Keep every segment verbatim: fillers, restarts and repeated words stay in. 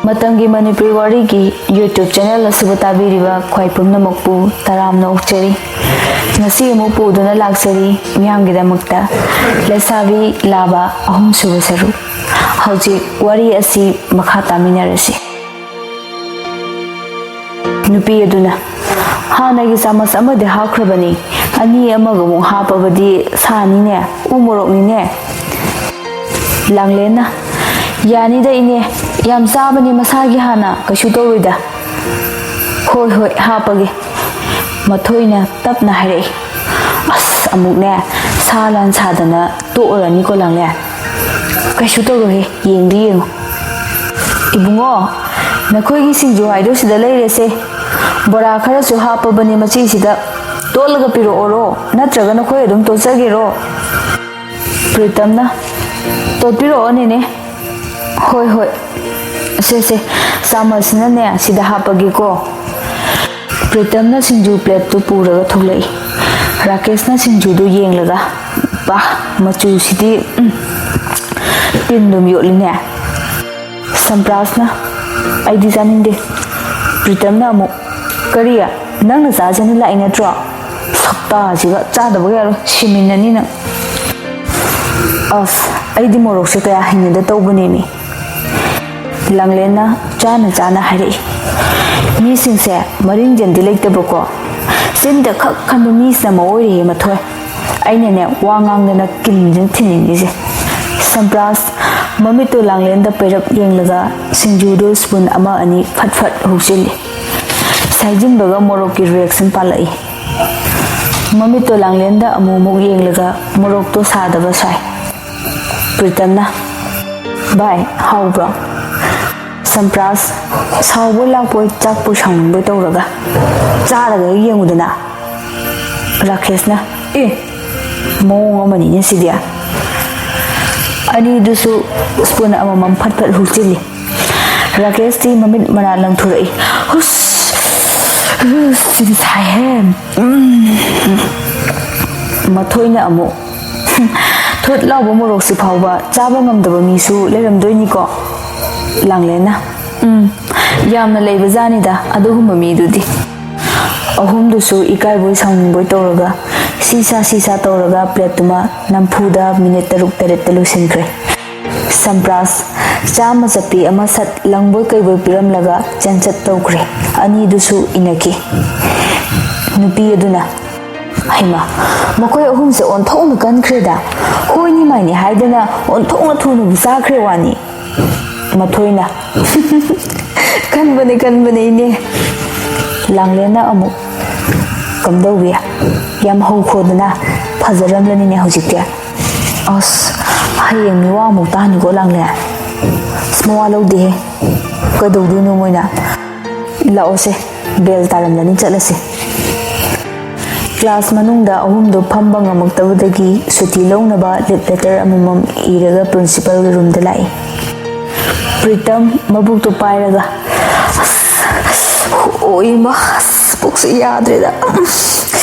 ꯃꯇꯝꯒꯤ ꯃꯅꯤꯄꯨꯔꯤ ꯋꯥꯔꯤꯒꯤ YouTube channel ꯑꯁꯤꯕꯨ ꯇꯥꯕꯤꯔꯤꯕ ꯈ꯭ꯋꯥꯏ ꯄꯨꯝꯅꯃꯛꯄꯨ ꯇꯔꯥꯝꯅ ꯑꯣꯛꯆꯔꯤ꯫ ꯉꯁꯤ ꯑꯃꯨꯛ ꯄꯨꯗꯨꯅ ꯂꯥꯛꯆꯔꯤ ꯃꯤꯌꯥꯝꯒꯤꯗꯃꯛꯇ ꯂꯩꯁꯥꯕꯤ ꯂꯥꯕ ꯑꯍꯨꯝꯁꯨꯕ ꯁꯔꯨꯛ꯫ ꯍꯧꯖꯤꯛ ꯋꯥꯔꯤ ꯑꯁꯤ ꯃꯈꯥ ꯇꯥꯃꯤꯟꯅꯔꯁꯤ꯫ ꯅꯨꯄꯤ ꯑꯗꯨꯅ, "ꯍꯥꯟꯅꯒꯤ ꯆꯥꯃꯁ ꯑꯃꯗꯤ ꯍꯥꯞꯈ꯭ꯔꯕꯅꯤ, ꯑꯅꯤ ꯑꯃꯒ ꯑꯃꯨꯛ ꯍꯥꯞꯄꯕꯗꯤ ꯁꯥꯅꯤꯅꯦ, ꯎ ꯃꯣꯔꯣꯛꯅꯤꯅꯦ?" ꯂꯥꯡꯂꯦꯟꯅ, "ꯌꯥꯅꯤꯗ ꯏꯅꯦ, ꯌꯥꯝ ꯆꯥꯕꯅꯤ ꯃꯁꯥꯒꯤ ꯍꯥꯟꯅ, ꯀꯩꯁꯨ ꯇꯧꯔꯣꯏꯗ꯫" "ꯍꯣꯏ ꯍꯣꯏ, ꯍꯥꯞꯄꯒꯦ꯫" ꯃꯊꯣꯏꯅ ꯇꯞꯅ ꯍꯥꯏꯔꯛꯏ꯫ ꯑꯁ, ꯑꯃꯨꯛꯅꯦ ꯁꯥ ꯂꯥꯟ ꯁꯥꯗꯅ ꯇꯣꯛꯎꯔꯅꯤꯀꯣ ꯂꯥꯡꯂꯦꯟ꯫ "ꯀꯩꯁꯨ ꯇꯧꯔꯣꯏꯍꯦ, ꯌꯦꯡꯗꯤ ꯌꯦꯡꯉꯨ꯫" "ꯏꯕꯨꯡꯉꯣ, ꯅꯈꯣꯏꯒꯤ ꯁꯤꯡꯖꯨ ꯍꯥꯏꯗꯣ ꯁꯤꯗ ꯂꯩꯔꯦꯁꯦ꯫ ꯕꯣꯔꯥ ꯈꯔꯁꯨ ꯍꯥꯞꯄꯕꯅꯦ ꯃꯆꯤꯁꯤꯗ, ꯇꯣꯠꯂꯒ ꯄꯤꯔꯛꯑꯣꯔꯣ, ꯅꯠꯇ꯭ꯔꯒ ꯅꯈꯣꯏ ꯑꯗꯨꯝ ꯇꯣꯠꯆꯒꯦꯔꯣ?" ꯄ꯭ꯔꯤꯇꯝꯅ, "ꯇꯣꯠꯄꯤꯔꯛꯑꯣ ꯅꯦꯅꯦ꯫" "ꯍꯣꯏ ꯍꯣꯏ, ꯁꯦ ꯁꯦ, ꯆꯥꯃꯁꯁꯤꯅꯅꯦ ꯁꯤꯗ ꯍꯥꯞꯄꯒꯦꯀꯣ꯫" ꯄ꯭ꯔꯤꯇꯝꯅ ꯁꯤꯡꯖꯨ ꯄ꯭ꯂꯦꯠꯇꯨ ꯄꯨꯔꯒ ꯊꯣꯛꯂꯛꯏ꯫ ꯔꯥꯀꯦꯁꯅ ꯁꯤꯡꯖꯨꯗꯨ ꯌꯦꯡꯂꯒ, "ꯄꯥ, ꯃꯆꯨꯁꯤꯗꯤ, ꯎꯝ, ꯇꯤꯟ ꯑꯗꯨꯝ ꯌꯣꯠꯂꯤꯅꯦ꯫" ꯁꯝꯄ꯭ꯔꯥꯁꯅ, "ꯑꯩꯗꯤ ꯆꯥꯅꯤꯡꯗꯦ꯫" ꯄ꯭ꯔꯤꯇꯝꯅ ꯑꯃꯨꯛ, "ꯀꯔꯤ? ꯅꯪꯅ ꯆꯥꯖꯅꯤ ꯂꯥꯛꯏ ꯅꯠꯇ꯭ꯔꯣ? ꯁꯛꯇꯥꯁꯤꯒ, ꯆꯥꯗꯕꯒ ꯌꯥꯔꯣꯏ, ꯁꯤꯃꯤꯟꯅꯅꯤ ꯅꯪ꯫" "ꯑꯁ, ꯑꯩꯗꯤ ꯃꯣꯔꯣꯛꯁꯦ ꯀꯌꯥ ꯍꯩꯅꯗ ꯇꯧꯕꯅꯦꯃꯤ꯫" ꯂꯥꯡꯂꯦꯟꯅ ꯆꯥꯅ ꯆꯥꯅ ꯍꯥꯏꯔꯛꯏ꯫ "ꯃꯤꯁꯤꯡꯁꯦ ꯃꯔꯤꯡꯖꯦꯟꯗꯤ ꯂꯩꯇꯕꯀꯣ, ꯆꯤꯟꯗ ꯈꯛ ꯈꯟꯕ ꯃꯤꯁꯤꯅ ꯃꯑꯣꯏꯔꯦꯍꯦ ꯃꯊꯣꯏ꯫ ꯑꯩꯅꯅꯦ ꯋꯥ ꯉꯥꯡꯗꯅ ꯀꯤꯟꯁꯤꯅ ꯊꯤꯟꯅꯤꯡꯉꯤꯁꯦ꯫" ꯁꯝꯄ꯭ꯔꯥꯁ ꯃꯃꯤꯠꯇꯨ ꯂꯥꯡꯂꯦꯟꯗ ꯄꯩꯔꯞ ꯌꯦꯡꯂꯒ ꯁꯤꯡꯖꯨꯗꯨ ꯁ꯭ꯄꯨꯟ ꯑꯃ ꯑꯅꯤ ꯐꯠ ꯐꯠ ꯍꯨꯛꯆꯤꯜꯂꯤ꯫ ꯁꯥꯏꯖꯤꯟꯕꯒ ꯃꯣꯔꯣꯛꯀꯤ ꯔꯤꯌꯦꯛꯁꯟ ꯄꯥꯜꯂꯛꯏ꯫ ꯃꯃꯤꯠꯇꯣ ꯂꯥꯡꯂꯦꯟꯗ ꯑꯃꯨꯛ ꯑꯃꯨꯛ ꯌꯦꯡꯂꯒ ꯃꯣꯔꯣꯛꯇꯣ ꯁꯥꯗꯕ ꯁꯥꯏ꯫ ꯄ꯭ꯔꯤꯇꯝꯅ, "ꯚꯥꯏ, ꯍꯥꯎꯕ꯭ꯔꯣ?" ꯁꯝꯄ꯭ꯔꯥꯁ, ꯁꯥꯎꯕꯣꯏ ꯂꯥꯛꯄꯣꯏ ꯆꯥꯛꯄꯣꯏ ꯁꯥꯎꯅꯤꯡꯕꯣꯏ ꯇꯧꯔꯒ, "ꯆꯥꯔꯒ ꯍꯦꯛ ꯌꯦꯡꯉꯨꯗꯅ꯫" ꯔꯥꯀꯦꯁꯅ, "ꯑꯦ, ꯃꯑꯣꯡ ꯑꯃꯅꯤꯅꯦ ꯁꯤꯗꯤ꯫" ꯑꯅꯤꯗꯨꯁꯨ ꯁ꯭ꯄꯨꯟ ꯑꯃꯃꯝ ꯐꯠ ꯐꯠ ꯍꯨꯛꯆꯤꯜꯂꯤ꯫ ꯔꯥꯀꯦꯁꯇꯤ ꯃꯃꯤꯠ ꯃꯅꯥ ꯂꯪꯊꯣꯔꯛꯏ꯫ "ꯍꯨꯁ, ꯍꯨꯁ, ꯁꯤꯗꯤ ꯁꯥꯏꯍꯦ꯫ ꯎꯝ꯫" ꯃꯊꯣꯏꯅ ꯑꯃꯨꯛ, "ꯊꯨꯠ ꯂꯥꯎꯕ ꯃꯣꯔꯣꯛꯁꯤ ꯐꯥꯎꯕ ꯆꯥꯕ ꯉꯝꯗꯕ ꯃꯤꯁꯨ ꯂꯩꯔꯝꯗꯣꯏꯅꯤꯀꯣ?" ꯂꯥꯡꯂꯦꯟꯅ, ꯎꯝ, ꯌꯥꯝꯅ ꯂꯩꯕꯖꯥꯠꯅꯤꯗ ꯑꯗꯨꯒꯨꯝꯕ ꯃꯤꯗꯨꯗꯤ꯫ ꯑꯍꯨꯝꯗꯨꯁꯨ ꯏꯀꯥꯏꯕꯣꯏ ꯁꯥꯎꯅꯤꯡꯕꯣꯏ ꯇꯧꯔꯒ ꯁꯤꯁꯥ ꯁꯤꯁꯥ ꯇꯧꯔꯒ ꯄ꯭ꯂꯦꯠꯇꯨꯃ ꯅꯝꯐꯨꯗ ꯃꯤꯅꯤꯠ ꯇꯔꯨꯛ ꯇꯔꯦꯠꯇ ꯂꯣꯏꯁꯤꯟꯈ꯭ꯔꯦ꯫ ꯁꯝꯄ꯭ꯔꯥꯁ ꯆꯥꯃ ꯆꯠꯄꯤ ꯑꯃ ꯁꯠ ꯂꯪꯕꯣꯏ ꯀꯩꯕꯣꯏ ꯄꯤꯔꯝꯂꯒ ꯆꯦꯟꯆꯠ ꯇꯧꯈ꯭ꯔꯦ꯫ ꯑꯅꯤꯗꯨꯁꯨ ꯏꯟꯅꯈꯤ꯫ ꯅꯨꯄꯤ ꯑꯗꯨꯅ, "ꯍꯩꯃꯥ, ꯃꯈꯣꯏ ꯑꯍꯨꯝꯁꯦ ꯑꯣꯟꯊꯣꯛꯅ ꯀꯟꯈ꯭ꯔꯦꯗ꯫ ꯍꯣꯏꯅꯤ ꯃꯥꯏꯅꯤ ꯍꯥꯏꯗꯅ ꯑꯣꯟꯊꯣꯛꯅ ꯊꯨꯅꯕꯨ ꯆꯥꯈ꯭ꯔꯦ ꯋꯥꯅꯤ꯫" ꯃꯊꯣꯏꯅ, "ꯀꯟꯕꯅꯦ, ꯀꯟꯕꯅꯦ, ꯏꯅꯦ꯫" ꯂꯥꯡꯂꯦꯟꯅ ꯑꯃꯨꯛ, "ꯀꯝꯗꯧꯋꯤ? ꯌꯥꯝ ꯍꯧꯈꯣꯗꯅ ꯐꯖꯔꯝꯂꯅꯤꯅꯦ ꯍꯧꯖꯤꯛꯇꯤ꯫" "ꯑꯁ, ꯍꯌꯦꯡ ꯃꯤꯋꯥ ꯑꯃꯨꯛ ꯇꯥꯅꯤꯀꯣ, ꯂꯥꯡꯂꯦꯟ꯫" "ꯑꯁ, ꯃꯋꯥ ꯂꯧꯗꯦꯍꯦ꯫ ꯀꯩꯗꯧꯗꯣꯏꯅꯣ ꯃꯣꯏꯅ? ꯂꯥꯛꯑꯣꯁꯦ, ꯕꯦꯜ ꯇꯥꯔꯝꯂꯅꯤ, ꯆꯠꯂꯁꯦ꯫" ꯀ꯭ꯂꯥꯁ ꯃꯅꯨꯡꯗ ꯑꯍꯨꯝꯗꯣ ꯐꯝꯕ ꯉꯝꯃꯛꯇꯕꯗꯒꯤ ꯁꯨꯇꯤ ꯂꯧꯅꯕ ꯂꯤꯞ ꯂꯦꯇꯔ ꯑꯃꯃꯝ ꯏꯔꯒ ꯄ꯭ꯔꯤꯟꯁꯤꯄꯜꯒꯤ ꯔꯨꯝꯗ ꯂꯥꯛꯏ꯫ ꯄ꯭ꯔꯤꯇꯝ ꯃꯕꯨꯛꯇꯨ ꯄꯥꯏꯔꯒ, "ꯑꯁ, ꯑꯣ ꯏꯃꯥ, ꯑꯁ, ꯄꯨꯛꯁꯦ ꯌꯥꯗ꯭ꯔꯦꯗ꯫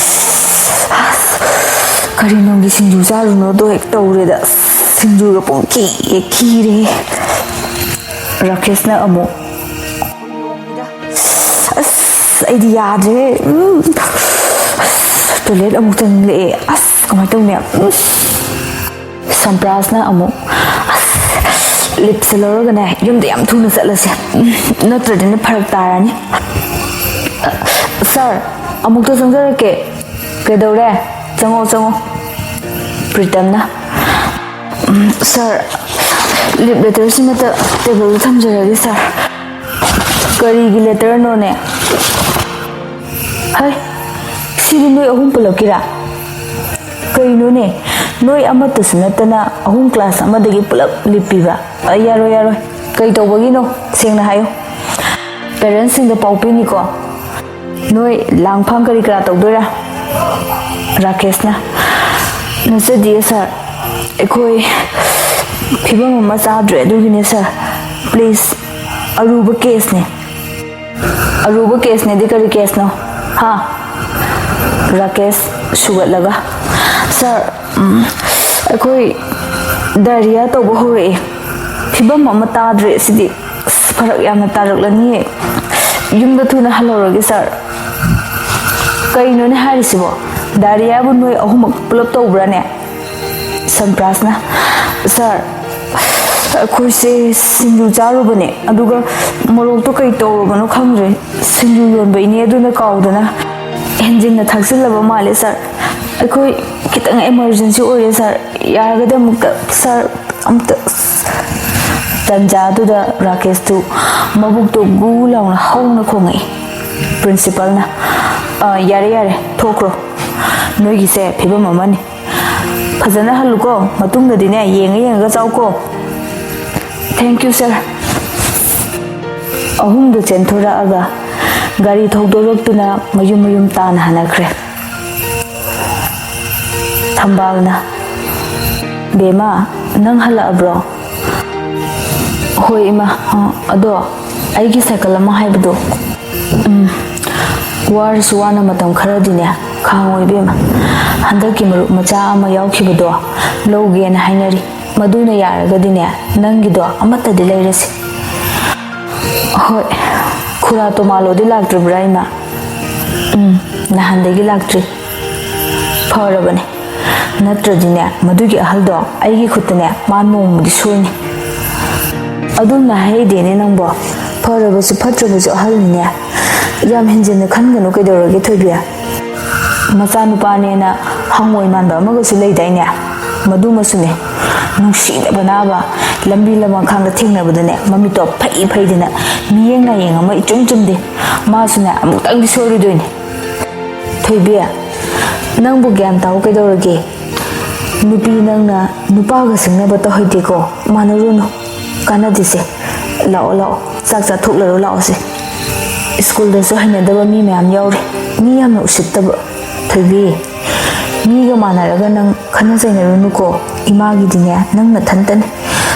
ꯑꯁ, ꯀꯔꯤ ꯅꯨꯡꯒꯤ ꯁꯤꯡꯖꯨ ꯆꯥꯔꯨꯅꯣꯗꯣ ꯍꯦꯛ ꯇꯧꯔꯦꯗ꯫ ꯑꯁ, ꯁꯤꯡꯖꯨꯒ ꯄꯨꯡꯈꯤ ꯍꯦꯛ ꯈꯤꯔꯦ꯫" ꯔꯥꯀꯦꯁꯅ ꯑꯃꯨꯛ, "ꯑꯁ, ꯑꯩꯗꯤ ꯌꯥꯗ꯭ꯔꯦ꯫ ꯎꯝ꯫ ꯑꯁ, ꯇꯣꯏꯂꯦꯠ ꯑꯃꯨꯛ ꯆꯪꯅꯤꯡꯂꯛꯑꯦ꯫ ꯑꯁ, ꯀꯃꯥꯏꯅ ꯇꯧꯅꯤ? ꯎꯝ꯫" ꯁꯝꯄ꯭ꯔꯥꯁꯅ ꯑꯃꯨꯛ, "ꯑꯁ, ꯂꯤꯞꯁꯦ ꯂꯧꯔꯒꯅꯦ, ꯌꯨꯝꯗ ꯌꯥꯝ ꯊꯨꯅ ꯆꯠꯂꯁꯦ꯫ ꯎꯝ, ꯅꯠꯇ꯭ꯔꯗꯤꯅꯦ ꯐꯔꯛ ꯇꯥꯔꯅꯤ꯫" "ꯁꯥꯔ, ꯑꯃꯨꯛꯇ ꯆꯪꯖꯔꯛꯀꯦ꯫" "ꯀꯩꯗꯧꯔꯦ? ꯆꯪꯉꯣ, ꯆꯪꯉꯣ꯫" ꯄ꯭ꯔꯤꯇꯝꯅ, "ꯎꯝ, ꯁꯥꯔ, ꯂꯤꯞ ꯂꯦꯇꯔꯁꯤꯃꯇ ꯇꯦꯕꯜꯗ ꯊꯝꯖꯔꯒꯦ, ꯁꯥꯔ꯫" "ꯀꯔꯤꯒꯤ ꯂꯦꯇꯔꯅꯣꯅꯦ? ꯍꯩ, ꯁꯤꯗꯤ ꯅꯣꯏ ꯑꯍꯨꯝ ꯄꯨꯂꯞꯀꯤꯔꯥ? ꯀꯩꯅꯣꯅꯦ, ꯅꯣꯏ ꯑꯃꯠꯇꯁꯨ ꯅꯠꯇꯅ ꯑꯍꯨꯝ ꯀ꯭ꯂꯥꯁ ꯑꯃꯗꯒꯤ ꯄꯨꯂꯞ ꯂꯤꯞꯄꯤꯕ? ꯑ, ꯌꯥꯔꯣꯏ, ꯌꯥꯔꯣꯏ꯫ ꯀꯩ ꯇꯧꯕꯒꯤꯅꯣ? ꯁꯦꯡꯅ ꯍꯥꯏꯌꯨ꯫ ꯄꯦꯔꯦꯟꯁꯁꯤꯡꯗ ꯄꯥꯎ ꯄꯤꯅꯤꯀꯣ꯫ ꯅꯣꯏ ꯂꯥꯡꯐꯥꯡ ꯀꯔꯤ ꯀꯔꯥ ꯇꯧꯗꯣꯏꯔꯥ?" ꯔꯥꯀꯦꯁꯅ, "ꯅꯠꯆꯗꯤꯌꯦ ꯁꯥꯔ, ꯑꯩꯈꯣꯏ ꯐꯤꯕꯝ ꯑꯃ ꯆꯥꯗ꯭ꯔꯦ, ꯑꯗꯨꯒꯤꯅꯦ ꯁꯥꯔ꯫ ꯄ꯭ꯂꯤꯖ, ꯑꯔꯨꯕ ꯀꯦꯁꯅꯦ꯫" "ꯑꯔꯨꯕ ꯀꯦꯁꯅꯦꯗꯤ ꯀꯔꯤ ꯀꯦꯁꯅꯣ? ꯍꯥ?" ꯔꯥꯀꯦꯁ ꯁꯨꯒꯠꯂꯒ, "ꯁꯥꯔ, ꯎꯝ, ꯑꯩꯈꯣꯏ ꯗꯥꯏꯔꯤꯌꯥ ꯇꯧꯕ ꯍꯧꯔꯛꯑꯦ꯫ ꯐꯤꯕꯝ ꯑꯃ ꯇꯥꯗ꯭ꯔꯦ ꯁꯤꯗꯤ꯫ ꯑꯁ, ꯐꯔꯛ ꯌꯥꯝꯅ ꯇꯥꯔꯛꯂꯅꯤꯌꯦ꯫ ꯌꯨꯝꯗ ꯊꯨꯅ ꯍꯜꯍꯧꯔꯒꯦ, ꯁꯥꯔ꯫ ꯀꯩꯅꯣꯅꯦ ꯍꯥꯏꯔꯤꯁꯤꯕꯣ? ꯗꯥꯏꯔꯤꯌꯥꯕꯨ ꯅꯣꯏ ꯑꯍꯨꯝꯃꯛ ꯄꯨꯂꯞ ꯇꯧꯕ꯭ꯔꯥꯅꯦ? ꯁꯟꯄ꯭ꯔꯥꯁꯅ, "ꯁꯥꯔ, ꯑꯩꯈꯣꯏꯁꯦ ꯁꯤꯡꯖꯨ ꯆꯥꯔꯨꯕꯅꯦ, ꯑꯗꯨꯒ ꯃꯣꯔꯣꯛꯇꯣ ꯀꯩ ꯇꯧꯔꯕꯅꯣ ꯈꯪꯗ꯭ꯔꯦ꯫ ꯁꯤꯡꯖꯨ ꯌꯣꯟꯕ ꯏꯅꯦ ꯑꯗꯨꯅ ꯀꯥꯎꯗꯅ ꯍꯦꯟꯖꯤꯟꯅ ꯊꯥꯛꯆꯤꯜꯂꯕ ꯃꯥꯜꯂꯦ, ꯁꯥꯔ꯫ ꯑꯩꯈꯣꯏ ꯈꯤꯇꯪ ꯏꯃꯥꯔꯖꯦꯟꯁꯤ ꯑꯣꯏꯔꯦ, ꯁꯥꯔ꯫ ꯌꯥꯔꯒꯗꯤ ꯑꯃꯨꯛꯇ, ꯁꯥꯔ, ꯑꯃꯨꯛꯇ"꯫ ꯇꯟꯖꯥꯗꯨꯗ ꯔꯥꯀꯦꯁꯇꯨ ꯃꯕꯨꯛꯇꯣ ꯒꯨ ꯂꯥꯎꯅ ꯍꯧꯅ ꯈꯣꯡꯉꯛꯏ꯫ ꯄ꯭ꯔꯤꯟꯁꯤꯄꯜꯅ, "ꯑ, ꯌꯥꯔꯦ, ꯌꯥꯔꯦ, ꯊꯣꯛꯈ꯭ꯔꯣ꯫ ꯅꯣꯏꯒꯤꯁꯦ ꯐꯤꯕꯝ ꯑꯃꯅꯤ꯫ ꯐꯖꯅ ꯍꯜꯂꯨꯀꯣ, ꯃꯇꯨꯡꯗꯗꯤꯅꯦ, ꯌꯦꯡꯉ ꯌꯦꯡꯉꯒ ꯆꯥꯎꯀꯣ꯫ Thank you, sir"꯫ ꯑꯍꯨꯝꯗꯨ ꯆꯦꯟꯊꯣꯔꯛꯑꯒ ꯒꯥꯔꯤ ꯊꯧꯗꯣꯔꯛꯇꯨꯅ ꯃꯌꯨꯝ ꯃꯌꯨꯝ ꯇꯥꯅ ꯍꯟꯅꯈ꯭ꯔꯦ꯫ ꯊꯝꯕꯥꯜꯅ, "ꯕꯦꯝꯃ, ꯅꯪ ꯍꯜꯂꯛꯑꯕ꯭ꯔꯣ?" "ꯍꯣꯏ, ꯏꯃꯥ꯫ ꯑ, ꯑꯗꯣ ꯑꯩꯒꯤ ꯁꯥꯏꯀꯜ ꯑꯃ ꯍꯥꯏꯕꯗꯣ?" "ꯎꯝ, ꯋꯥꯔꯁꯨ ꯋꯥꯅ ꯃꯇꯝ ꯈꯔꯗꯤꯅꯦ ꯈꯥꯡꯉꯣ, ꯏꯕꯦꯝꯃ꯫ ꯍꯟꯗꯛꯀꯤ ꯃꯔꯨꯞ ꯃꯆꯥ ꯑꯃ ꯌꯥꯎꯈꯤꯕꯗꯣ ꯂꯧꯒꯦꯅ ꯍꯥꯏꯅꯔꯤ꯫ ꯃꯗꯨꯅ ꯌꯥꯔꯒꯗꯤꯅꯦ, ꯅꯪꯒꯤꯗꯣ ꯑꯃꯠꯇꯗꯤ ꯂꯩꯔꯁꯤ"꯫ "ꯍꯣꯏ, ꯈꯨꯔꯥ ꯇꯣꯃꯥꯂꯣꯗꯤ ꯂꯥꯛꯇ꯭ꯔꯤꯕ꯭ꯔꯥ, ꯏꯃꯥ?" "ꯎꯝ, ꯅꯍꯥꯟꯗꯒꯤ ꯂꯥꯛꯇ꯭ꯔꯤ"꯫ "ꯐꯔꯕꯅꯦ꯫ ꯅꯠꯇ꯭ꯔꯗꯤꯅꯦ, ꯃꯗꯨꯒꯤ ꯑꯍꯜꯗꯣ ꯑꯩꯒꯤ ꯈꯨꯠꯇꯅꯦ, ꯃꯥ ꯅꯣꯡꯃꯗꯤ ꯁꯣꯏꯅꯤ"꯫ "ꯑꯗꯨꯝꯅ ꯍꯥꯏꯗꯦꯅꯦ ꯅꯪꯕꯣ꯫ ꯐꯔꯕꯁꯨ ꯐꯠꯇ꯭ꯔꯕꯁꯨ ꯑꯍꯜꯅꯤꯅꯦ꯫ ꯌꯥꯝ ꯍꯦꯟꯖꯤꯟꯅ ꯈꯟꯒꯅꯨ ꯀꯩꯗꯧꯔꯒꯦ, ꯊꯣꯏꯕꯤ꯫ ꯃꯆꯥꯅꯨꯄꯥꯅꯦꯅ ꯍꯪꯉꯣꯏ ꯃꯥꯟꯕ ꯑꯃꯒꯁꯨ ꯂꯩꯗꯥꯏꯅꯦ? ꯃꯗꯨꯃꯁꯨꯅꯦ, ꯅꯨꯡꯁꯤꯗꯕꯅꯕ, ꯂꯝꯕꯤ ꯂꯝꯈꯥꯡꯗ ꯊꯦꯡꯅꯕꯗꯅꯦ, ꯃꯃꯤꯠꯇꯣ ꯐꯩ ꯐꯩꯗꯅ, ꯃꯤꯌꯦꯡ ꯅꯥꯌꯦꯡ ꯑꯃ ꯏꯆꯨꯝ ꯆꯨꯝꯗꯦ꯫ ꯃꯥꯁꯨꯅꯦ, ꯑꯃꯨꯛꯇꯪꯗꯤ ꯁꯣꯏꯔꯣꯏꯗꯣꯏꯅꯦ"꯫ "ꯊꯣꯏꯕꯤ, ꯅꯪꯕꯨ ꯒ꯭ꯌꯥꯟ ꯇꯥꯎ ꯀꯩꯗꯧꯔꯒꯦ? ꯅꯨꯄꯤ ꯅꯪꯅ ꯅꯨꯄꯥꯒ ꯁꯤꯡꯅꯕ ꯇꯧꯍꯩꯗꯦꯀꯣ, ꯃꯥꯟꯅꯔꯨꯅꯨ, ꯀꯥꯟꯅꯗꯦꯁꯦ꯫ ꯂꯥꯛꯑꯣ, ꯂꯥꯛꯑꯣ, ꯆꯥꯛ ꯆꯥꯊꯣꯛꯂꯔꯣ, ꯂꯥꯛꯑꯣꯁꯦ꯫ ꯁ꯭ꯀꯨꯜꯗꯁꯨ ꯍꯩꯅꯗꯕ ꯃꯤ ꯃꯌꯥꯝ ꯌꯥꯎꯔꯤ, ꯃꯤ ꯌꯥꯝꯅ ꯎꯁꯤꯠꯇꯕ꯫ ꯊꯣꯏꯕꯤ, ꯃꯤꯒ ꯃꯥꯟꯅꯔꯒ ꯅꯪ ꯈꯠꯅ ꯆꯩꯅꯔꯨꯅꯨꯀꯣ, ꯏꯃꯥꯒꯤꯗꯤꯅꯦ, ꯅꯪ ꯅꯊꯟꯇꯅꯤ꯫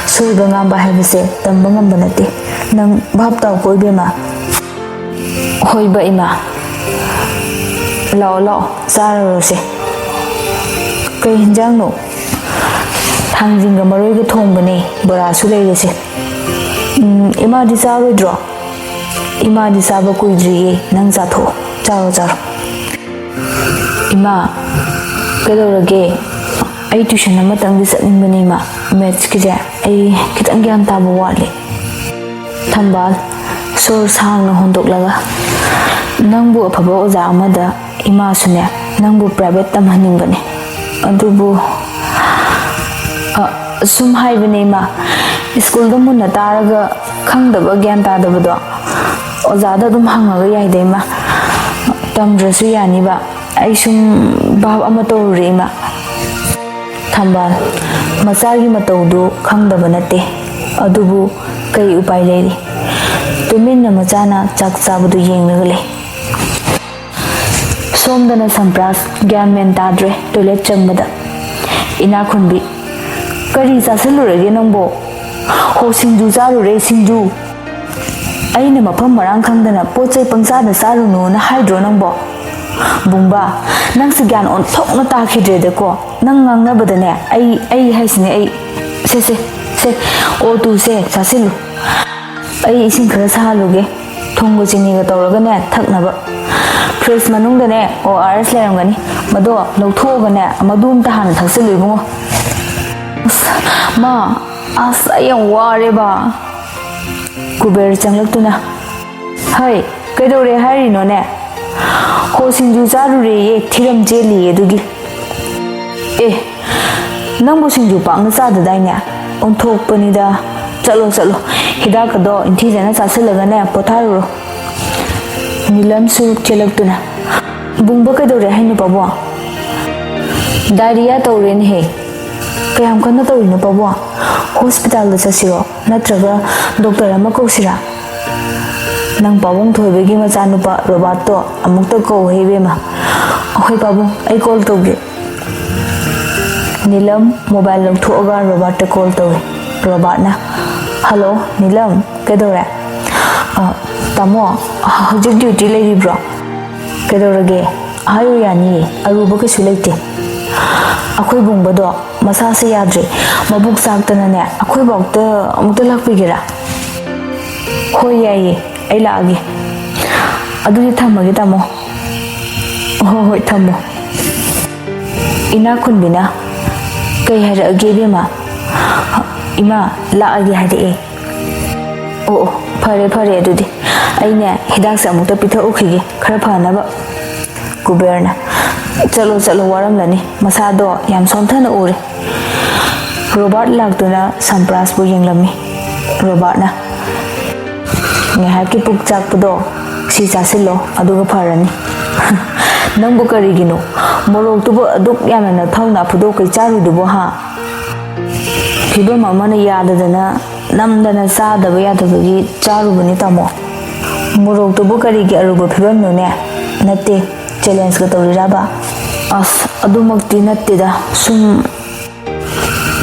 ꯁꯣꯏꯕ ꯉꯥꯝꯕ ꯍꯥꯏꯕꯁꯦ ꯇꯝꯕ ꯉꯝꯕ ꯅꯠꯇꯦ꯫ ꯅꯪ ꯚꯥꯞ ꯇꯥꯎꯀꯣ, ꯏꯕꯦꯝꯃ"꯫ "ꯍꯣꯏꯕ, ꯏꯃꯥ꯫ ꯂꯥꯛꯑꯣ, ꯂꯥꯛꯑꯣ, ꯆꯥꯔꯔꯣꯁꯦ꯫ ꯀꯩ ꯍꯤꯟꯖꯥꯡꯅꯣ?" "ꯊꯥꯡꯖꯤꯡꯒ ꯃꯔꯣꯏꯒ ꯊꯣꯡꯕꯅꯦ, ꯕꯣꯔꯥꯁꯨ ꯂꯩꯔꯦꯁꯦ"꯫ ꯎꯝ, ꯏꯃꯥꯗꯤ ꯆꯥꯔꯣꯏꯗ꯭ꯔꯣ? ꯏꯃꯥꯗꯤ ꯆꯥꯕ ꯀꯨꯏꯗ꯭ꯔꯤꯌꯦ, ꯅꯪ ꯆꯥꯊꯣꯛꯑꯣ, ꯆꯥꯔꯣ, ꯆꯥꯔꯣ꯫ ꯏꯃꯥ, ꯀꯩꯗꯧꯔꯒꯦ? ꯑꯩ tuition ꯑꯃꯇꯪꯗꯤ ꯆꯠꯅꯤꯡꯕꯅꯦ, ꯏꯃꯥ꯫ Mathsꯀꯤꯁꯦ ꯑꯩ ꯈꯤꯇꯪ ꯒ꯭ꯌꯥꯟ ꯇꯥꯕ ꯋꯥꯠꯂꯦ꯫ ꯊꯝꯕꯥꯜ, ꯁꯣꯔ ꯁꯥꯡꯅ ꯍꯣꯟꯗꯣꯛꯂꯒ, ꯅꯪꯕꯨ ꯑꯐꯕ ꯑꯣꯖꯥ ꯑꯃꯗ ꯏꯃꯥꯁꯨꯅꯦ, ꯅꯪꯕꯨ private ꯇꯝꯍꯟꯅꯤꯡꯕꯅꯦ꯫ ꯑꯗꯨꯕꯨ, ꯑ, ꯁꯨꯝ ꯍꯥꯏꯕꯅꯦ, ꯏꯃꯥ꯫ ꯁ꯭ꯀꯨꯜꯗ ꯃꯨꯟꯅ ꯇꯥꯔꯒ ꯈꯪꯗꯕ, ꯒ꯭ꯌꯥꯟ ꯇꯥꯗꯕꯗꯣ ꯑꯣꯖꯥꯗ ꯑꯗꯨꯝ ꯍꯪꯉꯒ ꯌꯥꯏꯗ, ꯏꯃꯥ꯫ ꯇꯝꯗ꯭ꯔꯁꯨ ꯌꯥꯅꯤꯕ꯫ ꯑꯩ ꯁꯨꯝ ꯚꯥꯞ ꯑꯃ ꯇꯧꯔꯨꯔꯦ, ꯏꯃꯥ꯫ ꯊꯝꯕꯥꯜ, ꯃꯆꯥꯒꯤ ꯃꯇꯧꯗꯨ ꯈꯪꯗꯕ ꯅꯠꯇꯦ꯫ ꯑꯗꯨꯕꯨ ꯀꯩ ꯎꯄꯥꯏ ꯂꯩꯔꯤ? ꯇꯨꯃꯤꯟꯅ ꯃꯆꯥꯅ ꯆꯥꯛ ꯆꯥꯕꯗꯨ ꯌꯦꯡꯂꯒ ꯂꯩ꯫ ꯁꯣꯝꯗꯅ ꯁꯝꯄ꯭ꯔꯥꯁ ꯒ꯭ꯌꯥꯟ ꯃꯦꯟ ꯇꯥꯗ꯭ꯔꯦ toilet ꯆꯪꯕꯗ꯫ ꯏꯅꯥꯛꯈꯨꯟꯕꯤ, "ꯀꯔꯤ ꯆꯥꯁꯤꯜꯂꯨꯔꯒꯦ ꯅꯪꯕꯣ?" "ꯍꯣ, ꯁꯤꯡꯖꯨ ꯆꯥꯔꯨꯔꯦ, ꯁꯤꯡꯖꯨ!" "ꯑꯩꯅ ꯃꯐꯝ ꯃꯔꯥꯡ ꯈꯪꯗꯅ ꯄꯣꯠ ꯆꯩ ꯄꯪꯆꯥꯗ ꯆꯥꯔꯨꯅꯨꯅ ꯍꯥꯏꯗ꯭ꯔꯣ ꯅꯪꯕꯣ?" "ꯕꯨꯡꯕꯥ, ꯅꯪꯁꯦ ꯒ꯭ꯌꯥꯟ ꯑꯣꯟꯊꯣꯛꯅ ꯇꯥꯈꯤꯗ꯭ꯔꯦꯗꯀꯣ꯫ ꯅꯪ ꯉꯥꯡꯅꯕꯗꯅꯦ ꯑꯩ, ꯑꯩ ꯍꯥꯏꯁꯤꯅꯦ ꯑꯩ꯫ ꯁꯦ, ꯁꯦ, ꯁꯦ, ꯑꯣ ꯇꯨꯁꯦ ꯆꯥꯁꯤꯜꯂꯨ꯫ ꯑꯩ ꯏꯁꯤꯡ ꯈꯔ ꯁꯥꯍꯜꯂꯨꯒꯦ, ꯊꯨꯝꯒ ꯆꯤꯅꯤꯒ ꯇꯧꯔꯒꯅꯦ ꯊꯛꯅꯕ꯫ Fridge ꯃꯅꯨꯡꯗꯅꯦ O R S ꯂꯩꯔꯝꯒꯅꯤ, ꯃꯗꯣ ꯂꯧꯊꯣꯛꯑꯒꯅꯦ ꯃꯗꯨ ꯑꯝꯇ ꯍꯥꯟꯅ ꯊꯛꯆꯤꯜꯂꯨ ꯏꯕꯨꯡꯉꯣ꯫" "ꯑꯁ, ꯃꯥ, ꯑꯁ, ꯑꯩ ꯌꯥꯝ ꯋꯥꯔꯦꯕ꯫" ꯀꯨꯕꯦꯔ ꯆꯪꯂꯛꯇꯨꯅ, "ꯍꯩ, ꯀꯩꯗꯧꯔꯦ ꯍꯥꯏꯔꯤꯅꯣꯅꯦ?" "ꯍꯣ, ꯁꯤꯡꯖꯨ ꯆꯥꯔꯨꯔꯦꯌꯦ, ꯊꯤꯔꯝ ꯆꯦꯜꯂꯤꯌꯦ ꯑꯗꯨꯒꯤ꯫" "ꯑꯦ, ꯅꯪꯕꯨ ꯁꯤꯡꯖꯨ ꯄꯥꯛꯅ ꯆꯥꯗꯗꯥꯏꯅꯦ? ꯑꯣꯟꯊꯣꯛꯄꯅꯤꯗ꯫ ꯆꯠꯂꯣ, ꯆꯠꯂꯣ, ꯍꯤꯗꯥꯛꯀꯗꯣ ꯏꯟꯊꯤꯖꯅ ꯆꯥꯁꯤꯜꯂꯒꯅꯦ ꯄꯣꯊꯥꯔꯨꯔꯣ꯫" ꯅꯤꯂꯝꯁꯨ ꯆꯦꯜꯂꯛꯇꯨꯅ, "ꯕꯨꯡꯕ ꯀꯩꯗꯧꯔꯦ ꯍꯥꯏꯅꯣ ꯄꯥꯕꯨꯡ?" "Diarrhea ꯇꯧꯔꯦꯅꯦꯍꯦ꯫" "ꯀꯌꯥꯝ ꯀꯟꯅ ꯇꯧꯔꯤꯅꯣ ꯄꯥꯕꯨꯡ? Hospitalꯗ ꯆꯠꯁꯤꯔꯣ? ꯅꯠꯇ꯭ꯔꯒ doctor ꯑꯃ ꯀꯧꯁꯤꯔꯥ?" "ꯅꯪ ꯄꯥꯕꯨꯡ ꯊꯣꯏꯕꯒꯤ ꯃꯆꯥꯅꯨꯄꯥ ꯔꯣꯕꯥꯔꯠꯇꯣ ꯑꯃꯨꯛꯇ ꯀꯧꯍꯦ ꯏꯕꯦꯝꯃ꯫" "ꯑꯩꯈꯣꯏ ꯄꯥꯕꯨꯡ, ꯑꯩ call ꯇꯧꯒꯦ꯫" ꯅꯤꯂꯝ mobile ꯂꯧꯊꯣꯛꯑꯒ ꯔꯣꯕꯥꯔꯠꯇ call ꯇꯧꯏ꯫ ꯔꯣꯕꯥꯔꯠꯅ, "Hello, ꯅꯤꯂꯝ, ꯀꯩꯗꯧꯔꯦ?" "ꯑ, ꯇꯥꯃꯣ, ꯍꯧꯖꯤꯛ duty ꯂꯩꯔꯤꯕ꯭ꯔꯣ?" "ꯀꯩꯗꯧꯔꯒꯦ? ꯍꯥꯏꯌꯨ, ꯌꯥꯅꯤꯌꯦ, ꯑꯔꯨꯕ ꯀꯩꯁꯨ ꯂꯩꯇꯦ꯫" "ꯑꯩꯈꯣꯏ ꯕꯨꯡꯕꯗꯣ ꯃꯁꯥꯁꯦ ꯌꯥꯗ꯭ꯔꯦ, ꯃꯕꯨꯛ ꯆꯥꯛꯇꯅꯅꯦ, ꯑꯩꯈꯣꯏꯐꯥꯎꯇ ꯑꯃꯨꯛꯇ ꯂꯥꯛꯄꯤꯒꯦꯔꯥ?" ꯍꯣꯏ, ꯌꯥꯏꯌꯦ, ꯑꯩ ꯂꯥꯛꯑꯒꯦ꯫ ꯑꯗꯨꯗꯤ ꯊꯝꯃꯒꯦ, ꯇꯥꯃꯣ꯫ ꯍꯣꯏ, ꯍꯣꯏ, ꯊꯝꯃꯣ꯫ ꯏꯅꯥꯛ ꯈꯨꯟꯕꯤꯅ, "ꯀꯩ ꯍꯥꯏꯔꯛꯑꯒꯦ, ꯏꯕꯦꯝꯃ?" "ꯏꯃꯥ, ꯂꯥꯛꯑꯒꯦ ꯍꯥꯏꯔꯛꯑꯦ"꯫ "ꯑꯣ, ꯑꯣ, ꯐꯔꯦ, ꯐꯔꯦ, ꯑꯗꯨꯗꯤ ꯑꯩꯅꯦ ꯍꯤꯗꯥꯛꯁꯦ ꯑꯃꯨꯛꯇ ꯄꯤꯊꯛꯎꯈꯤꯒꯦ, ꯈꯔ ꯐꯅꯕ"꯫ ꯀꯨꯕꯦꯔꯅ, "ꯆꯠꯂꯣ, ꯆꯠꯂꯣ, ꯋꯥꯔꯝꯂꯅꯤ, ꯃꯁꯥꯗꯣ ꯌꯥꯝ ꯁꯣꯟꯊꯅ ꯎꯔꯦ"꯫ ꯔꯣꯕꯥꯔꯠ ꯂꯥꯛꯇꯨꯅ ꯁꯝꯄ꯭ꯔꯥꯁꯄꯨ ꯌꯦꯡꯂꯝꯃꯤ꯫ ꯔꯣꯕꯥꯔꯠꯅ, "ꯉꯥꯏꯍꯥꯛꯀꯤ ꯄꯨꯛ ꯆꯥꯛꯄꯗꯣ ꯁꯤ ꯆꯥꯁꯤꯜꯂꯣ, ꯑꯗꯨꯒ ꯐꯔꯅꯤ"꯫ "ꯅꯪꯕꯨ ꯀꯔꯤꯒꯤꯅꯣ? ꯃꯣꯔꯣꯛꯇꯨꯕꯨ ꯑꯗꯨꯛ ꯌꯥꯝꯅ ꯅꯊꯧ ꯅꯥꯐꯨꯗꯣ ꯀꯩ ꯆꯥꯔꯨꯏꯗꯨꯕꯣ, ꯍꯥ?" "ꯐꯤꯕꯝ ꯑꯃꯅ ꯌꯥꯗꯗꯅ ꯅꯝꯗꯅ ꯆꯥꯗꯕ ꯌꯥꯗꯕꯒꯤ ꯆꯥꯔꯨꯕꯅꯤ, ꯇꯥꯃꯣ"꯫ "ꯃꯣꯔꯣꯛꯇꯨꯕꯨ ꯀꯔꯤꯒꯤ ꯑꯔꯨꯕ ꯐꯤꯕꯝꯅꯣꯅꯦ? ꯅꯠꯇꯦ, ꯆꯦꯂꯦꯟꯖꯀ ꯇꯧꯔꯤꯔꯕ?" "ꯑꯁ, ꯑꯗꯨꯃꯛꯇꯤ ꯅꯠꯇꯦꯗ, ꯁꯨꯝ"꯫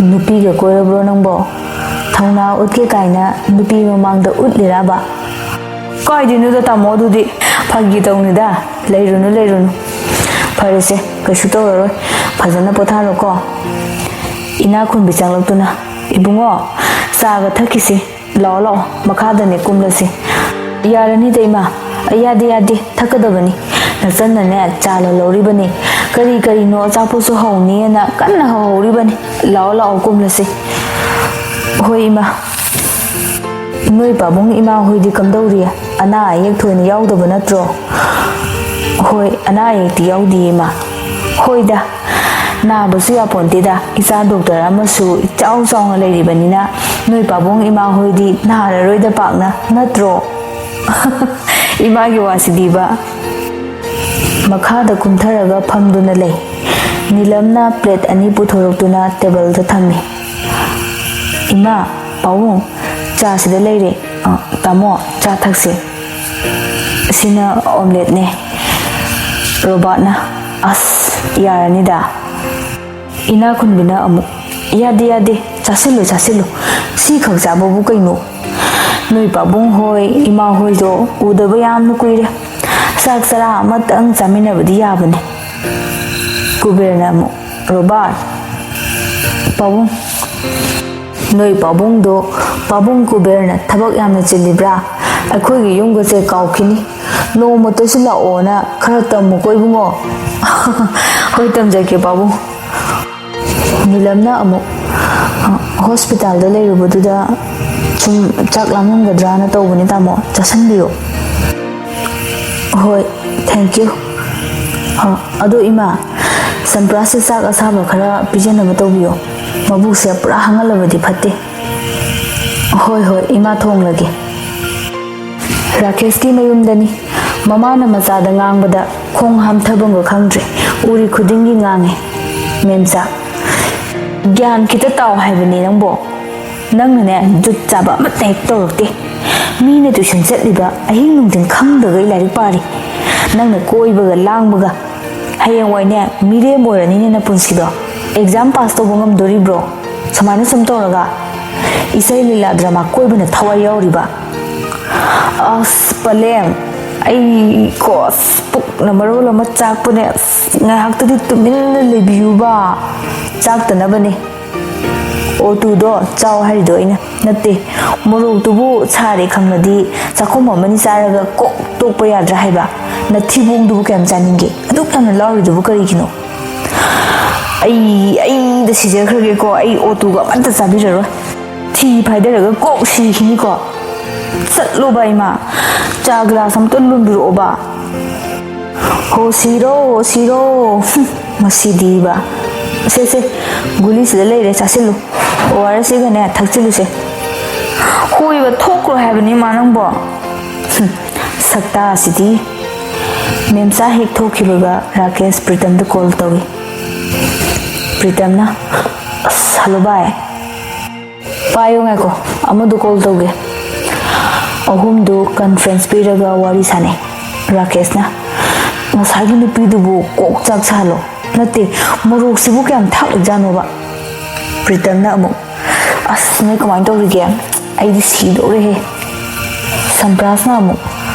"ꯅꯨꯄꯤꯒ ꯀꯣꯏꯔꯕ꯭ꯔꯣ ꯅꯪꯕꯣ? ꯊꯧꯅꯥ ꯎꯠꯀꯦ ꯀꯥꯏꯅ ꯅꯨꯄꯤ ꯃꯃꯥꯡꯗ ꯎꯠꯂꯤꯔꯕ?" "ꯀꯥꯏꯗꯩꯅꯣꯗ, ꯇꯥꯃꯣ, ꯑꯗꯨꯗꯤ ꯐꯥꯒꯤ ꯇꯧꯅꯤꯗ꯫ ꯂꯩꯔꯨꯅꯨ, ꯂꯩꯔꯨꯅꯨ꯫ ꯐꯔꯦꯁꯦ, ꯀꯩꯁꯨ ꯇꯧꯔꯔꯣꯏ꯫ ꯐꯖꯅ ꯄꯣꯊꯥꯔꯣꯀꯣ"꯫ ꯏꯅꯥꯛ ꯈꯨꯟꯕꯤ ꯆꯪꯂꯛꯇꯨꯅ, "ꯏꯕꯨꯡꯉꯣ, ꯆꯥꯒ ꯊꯛꯈꯤꯁꯤ꯫ ꯂꯥꯛꯑꯣ, ꯂꯥꯛꯑꯣ, ꯃꯈꯥꯗꯅꯦ ꯀꯨꯝꯂꯁꯤ"꯫ "ꯌꯥꯔꯅꯤꯗ, ꯏꯃꯥ꯫ ꯑꯩ ꯌꯥꯗꯦ, ꯌꯥꯗꯦ, ꯊꯛꯀꯗꯕꯅꯤ꯫ ꯅꯆꯟꯅꯅꯦ ꯆꯥ ꯂꯣꯜꯍꯧꯔꯤꯕꯅꯤ꯫ ꯀꯔꯤ ꯀꯔꯤꯅꯣ ꯑꯆꯥꯄꯣꯠꯁꯨ ꯍꯧꯅꯤꯅ ꯀꯟꯅ ꯍꯧꯍꯧꯔꯤꯕꯅꯤ꯫ ꯂꯥꯛꯑꯣ, ꯂꯥꯛꯑꯣ, ꯀꯨꯝꯂꯁꯤ"꯫ "ꯍꯣꯏ, ꯏꯃꯥ꯫ ꯅꯣꯏ ꯄꯥꯕꯨꯡ ꯏꯃꯥ ꯍꯣꯏꯗꯤ ꯀꯝꯗꯧꯔꯤ? ꯑꯅꯥ ꯑꯌꯦꯛ ꯊꯣꯏꯅ ꯌꯥꯎꯗꯕ ꯅꯠꯇ꯭ꯔꯣ?" "ꯍꯣꯏ, ꯑꯅꯥ ꯑꯌꯦꯛꯇꯤ ꯌꯥꯎꯗꯤꯌꯦ, ꯏꯃꯥ"꯫ "ꯍꯣꯏꯗ, ꯅꯥꯕꯁꯨ ꯌꯥꯄꯣꯟꯇꯦꯗ꯫ ꯏꯆꯥ ꯗꯣꯛꯇꯔ ꯑꯃꯁꯨ ꯏꯆꯥꯎ ꯆꯥꯎꯅ ꯂꯩꯔꯤꯕꯅꯤꯅ ꯅꯣꯏ ꯄꯥꯕꯨꯡ ꯏꯃꯥ ꯍꯣꯏꯗꯤ ꯅꯥꯔꯔꯣꯏꯗ ꯄꯥꯛꯅ, ꯅꯠꯇ꯭ꯔꯣ?" ꯏꯃꯥꯒꯤ ꯋꯥꯁꯤꯗꯤꯕ꯫ ꯃꯈꯥꯗ ꯀꯨꯝꯊꯔꯒ ꯐꯝꯗꯨꯅ ꯂꯩ꯫ ꯅꯤꯂꯝꯅ ꯄ꯭ꯂꯦꯠ ꯑꯅꯤ ꯄꯨꯊꯣꯔꯛꯇꯨꯅ ꯇꯦꯕꯜꯗ ꯊꯝꯃꯤ꯫ "ꯏꯃꯥ, ꯄꯥꯕꯨꯡ, ꯆꯥꯁꯤꯗ ꯂꯩꯔꯦ꯫ ꯑ, ꯇꯥꯃꯣ, ꯆꯥ ꯊꯛꯁꯦ꯫ ꯁꯤꯅ ꯑꯣꯝꯂꯦꯠꯅꯦ"꯫ ꯔꯣꯕꯥꯔꯠꯅ, "ꯑꯁ, ꯌꯥꯔꯅꯤꯗ"꯫ ꯏꯅꯥꯛ ꯈꯨꯟꯕꯤꯅ ꯑꯃꯨꯛ, "ꯌꯥꯗꯦ, ꯌꯥꯗꯦ, ꯆꯥꯁꯤꯜꯂꯨ, ꯆꯥꯁꯤꯜꯂꯨ꯫ ꯁꯤꯈꯛ ꯆꯥꯕꯕꯨ ꯀꯩꯅꯣ? ꯅꯣꯏ ꯄꯥꯕꯨꯡ ꯍꯣꯏ, ꯏꯃꯥ ꯍꯣꯏꯗꯣ ꯎꯗꯕ ꯌꯥꯝꯅ ꯀꯨꯏꯔꯦ꯫ ꯆꯥꯛ ꯆꯔꯥ ꯑꯃꯇꯪ ꯆꯥꯃꯤꯟꯅꯕꯗꯤ ꯌꯥꯕꯅꯦ"꯫ ꯀꯨꯕꯦꯔꯅ ꯑꯃꯨꯛ, "ꯔꯣꯕꯥꯔꯠ, ꯄꯥꯕꯨꯡ"꯫ ꯅꯣꯏ ꯄꯥꯕꯨꯡꯗꯣ, ꯄꯥꯕꯨꯡ ꯀꯨꯕꯦꯔꯅ ꯊꯕꯛ ꯌꯥꯝꯅ ꯆꯤꯜꯂꯤꯕ꯭ꯔꯥ? ꯑꯩꯈꯣꯏꯒꯤ ꯌꯨꯝꯒꯁꯦ ꯀꯥꯎꯈꯤꯅꯤ꯫ ꯅꯣꯡꯃꯇꯁꯨ ꯂꯥꯛꯑꯣꯅ ꯈꯔ ꯇꯝꯃꯨꯀꯣ ꯏꯕꯨꯡꯉꯣ꯫ ꯍꯣꯏ, ꯇꯝꯖꯒꯦ ꯄꯥꯕꯨꯡ꯫ ꯅꯤꯂꯝꯅ ꯑꯃꯨꯛ, "ꯑ, ꯍꯣꯁꯄꯤꯇꯥꯜꯗ ꯂꯩꯔꯨꯕꯗꯨꯗ ꯁꯨꯝ ꯆꯥꯛ ꯂꯥꯝꯃꯝꯒꯗ꯭ꯔꯥꯅ ꯇꯧꯕꯅꯤ ꯇꯥꯃꯣ, ꯆꯥꯁꯟꯕꯤꯌꯨ"꯫ "ꯍꯣꯏ, thank you꯫ ꯑ, ꯑꯗꯣ ꯏꯃꯥ, ꯁꯟꯄ꯭ꯔꯥꯁꯁꯦ ꯆꯥꯛ ꯑꯁꯥꯕ ꯈꯔ ꯄꯤꯖꯅꯕ ꯇꯧꯕꯤꯌꯣ꯫ ꯃꯕꯨꯛꯁꯦ ꯄꯨꯔꯥ ꯍꯥꯡꯍꯜꯂꯕꯗꯤ ꯐꯠꯇꯦ"꯫ "ꯍꯣꯏ, ꯍꯣꯏ, ꯏꯃꯥ ꯊꯣꯡꯂꯒꯦ"꯫ ꯔꯥꯀꯦꯁꯀꯤ ꯃꯌꯨꯝꯗꯅꯤ꯫ ꯃꯃꯥꯅ ꯃꯆꯥꯗ ꯉꯥꯡꯕꯗ ꯈꯣꯡ ꯍꯥꯝꯊꯕꯝꯒ ꯈꯪꯗ꯭ꯔꯦ꯫ ꯎꯔꯤ ꯈꯨꯗꯤꯡꯒꯤ ꯉꯥꯡꯉꯦ꯫ "ꯃꯦꯝꯆꯥ, ꯒ꯭ꯌꯥꯟ ꯈꯤꯇ ꯇꯥꯎ ꯍꯥꯏꯕꯅꯦ ꯅꯪꯕꯣ꯫ ꯅꯪꯅꯅꯦ, ꯖꯨꯠ ꯆꯥꯕ ꯑꯃꯠꯇ ꯍꯦꯛ ꯇꯧꯔꯛꯇꯦ꯫ ꯃꯤꯅ ꯇꯨꯏꯁꯟ ꯆꯠꯂꯤꯕ ꯑꯍꯤꯡ ꯅꯨꯡꯊꯤꯜ ꯈꯪꯗꯈꯩ ꯂꯥꯏꯔꯤꯛ ꯄꯥꯔꯤ꯫ ꯅꯪꯅ ꯀꯣꯏꯕꯒ ꯂꯥꯡꯕꯒ꯫ ꯍꯌꯦꯡꯋꯥꯏꯅꯦ, ꯃꯤꯔꯦꯝ ꯑꯣꯏꯔꯅꯤꯅꯦ ꯅꯄꯨꯟꯁꯤꯗꯣ꯫ ꯑꯦꯛꯖꯥꯝ ꯄꯥꯁ ꯇꯧꯕ ꯉꯝꯗꯣꯔꯤꯕ꯭ꯔꯣ? ꯁꯨꯃꯥꯏꯅ ꯁꯨꯝ ꯇꯧꯔꯒ ꯏꯁꯩ ꯂꯤꯂꯥ ꯗ꯭ꯔꯃꯥ ꯀꯣꯏꯕꯅ ꯊꯋꯥꯏ ꯌꯥꯎꯔꯤꯕ"꯫ ꯑꯁ ꯄꯂꯦꯝ, ꯑꯩ ꯀꯣ, ꯑꯁ ꯄꯨꯛꯅ ꯃꯔꯣꯜ ꯑꯃ ꯆꯥꯛꯄꯅꯦ꯫ ꯑꯁ ꯉꯥꯏꯍꯥꯛꯇꯗꯤ ꯇꯨꯃꯤꯟꯅ ꯂꯩꯕꯤꯌꯨꯕ꯫ ꯆꯥꯛꯇꯅꯕꯅꯦ꯫ ꯑꯣꯇꯨꯗꯣ ꯆꯥꯎ ꯍꯥꯏꯔꯤꯗꯣ ꯑꯩꯅ꯫ ꯅꯠꯇꯦ, ꯃꯣꯔꯣꯛꯇꯨꯕꯨ ꯁꯥꯔꯦ ꯈꯪꯂꯗꯤ ꯆꯥꯛꯈꯨꯝ ꯑꯃꯅꯤ ꯆꯥꯔꯒ ꯀꯣꯛ ꯇꯣꯛꯄ ꯌꯥꯗ꯭ꯔꯥ ꯍꯥꯏꯕ? ꯅꯊꯤꯕꯣꯡꯗꯨꯕꯨ ꯀꯌꯥꯝ ꯆꯥꯅꯤꯡꯒꯦ? ꯑꯗꯨꯛ ꯌꯥꯝꯅ ꯂꯥꯎꯔꯤꯗꯨꯕꯨ ꯀꯔꯤꯒꯤꯅꯣ? ꯑꯩ, ꯑꯩꯗ ꯁꯤꯖꯈ꯭ꯔꯒꯦꯀꯣ, ꯑꯩ ꯑꯣꯇꯨꯒ ꯑꯃꯠꯇ ꯆꯥꯕꯤꯔꯔꯣꯏ꯫ ꯊꯤ ꯐꯥꯏꯗꯔꯒ ꯀꯣꯛ ꯁꯤꯈꯤꯅꯤꯀꯣ꯫ ꯆꯠꯂꯣꯕ ꯏꯃꯥ, ꯆꯥ ꯒ꯭ꯂꯥꯁ ꯑꯝꯇ ꯂꯣꯟꯕꯤꯔꯛꯑꯣꯕ꯫ "ꯍꯣ ꯁꯤꯔꯣ, ꯍꯣ ꯁꯤꯔꯣ"꯫ ꯍꯨꯝ, ꯃꯁꯤꯗꯤꯕ꯫ "ꯁꯦ, ꯁꯦ, ꯒꯨꯂꯤꯁꯤꯗ ꯂꯩꯔꯦ, ꯆꯥꯁꯤꯜꯂꯨ꯫ ꯑꯣ ꯑꯥꯔ ꯑꯦꯁ ꯁꯤꯒꯅꯦ ꯊꯛꯆꯤꯜꯂꯨꯁꯦ"꯫ "ꯍꯣꯏꯕ, ꯊꯣꯛꯈ꯭ꯔꯣ ꯍꯥꯏꯕꯅꯤ ꯏꯃꯥ ꯅꯪꯕꯣ"꯫ ꯍꯨꯝ, ꯁꯛꯇꯥꯁꯤꯗꯤ꯫ ꯃꯦꯝꯆꯥ ꯍꯦꯛ ꯊꯣꯛꯈꯤꯕꯒ ꯔꯥꯀꯦꯁ ꯄ꯭ꯔꯤꯇꯝꯗ ꯀꯣꯜ ꯇꯧꯏ꯫ ꯄ꯭ꯔꯤꯇꯝꯅ, "ꯑꯁ, ꯍꯜꯂꯣ ꯚꯥꯏ"꯫ "ꯄꯥꯏꯌꯨ, ꯉꯥꯏꯈꯣ, ꯑꯃꯗꯨ ꯀꯣꯜ ꯇꯧꯒꯦ"꯫ ꯑꯍꯨꯝꯗꯨ ꯀꯟꯐ꯭ꯔꯦꯟꯁ ꯄꯤꯔꯒ ꯋꯥꯔꯤ ꯁꯥꯟꯅꯩ꯫ ꯔꯥꯀꯦꯁꯅ, "ꯉꯁꯥꯏꯒꯤ ꯅꯨꯄꯤꯗꯨꯕꯨ ꯀꯣꯛ ꯆꯥꯛ ꯁꯥꯍꯜꯂꯣ꯫ ꯅꯠꯇꯦ, ꯃꯣꯔꯣꯛꯁꯤꯕꯨ ꯀꯌꯥꯝ ꯊꯥꯛꯂꯤꯖꯥꯠꯅꯣꯕ?" ꯄ꯭ꯔꯤꯇꯝꯅ ꯑꯃꯨꯛ, "ꯑꯁ, ꯅꯣꯏ ꯀꯃꯥꯏꯅ ꯇꯧꯔꯤꯒꯦ? ꯑꯩꯗꯤ ꯁꯤꯗꯧꯔꯦꯍꯦ"꯫ ꯁꯝꯄ꯭ꯔꯥꯁꯅ ꯑꯃꯨꯛ,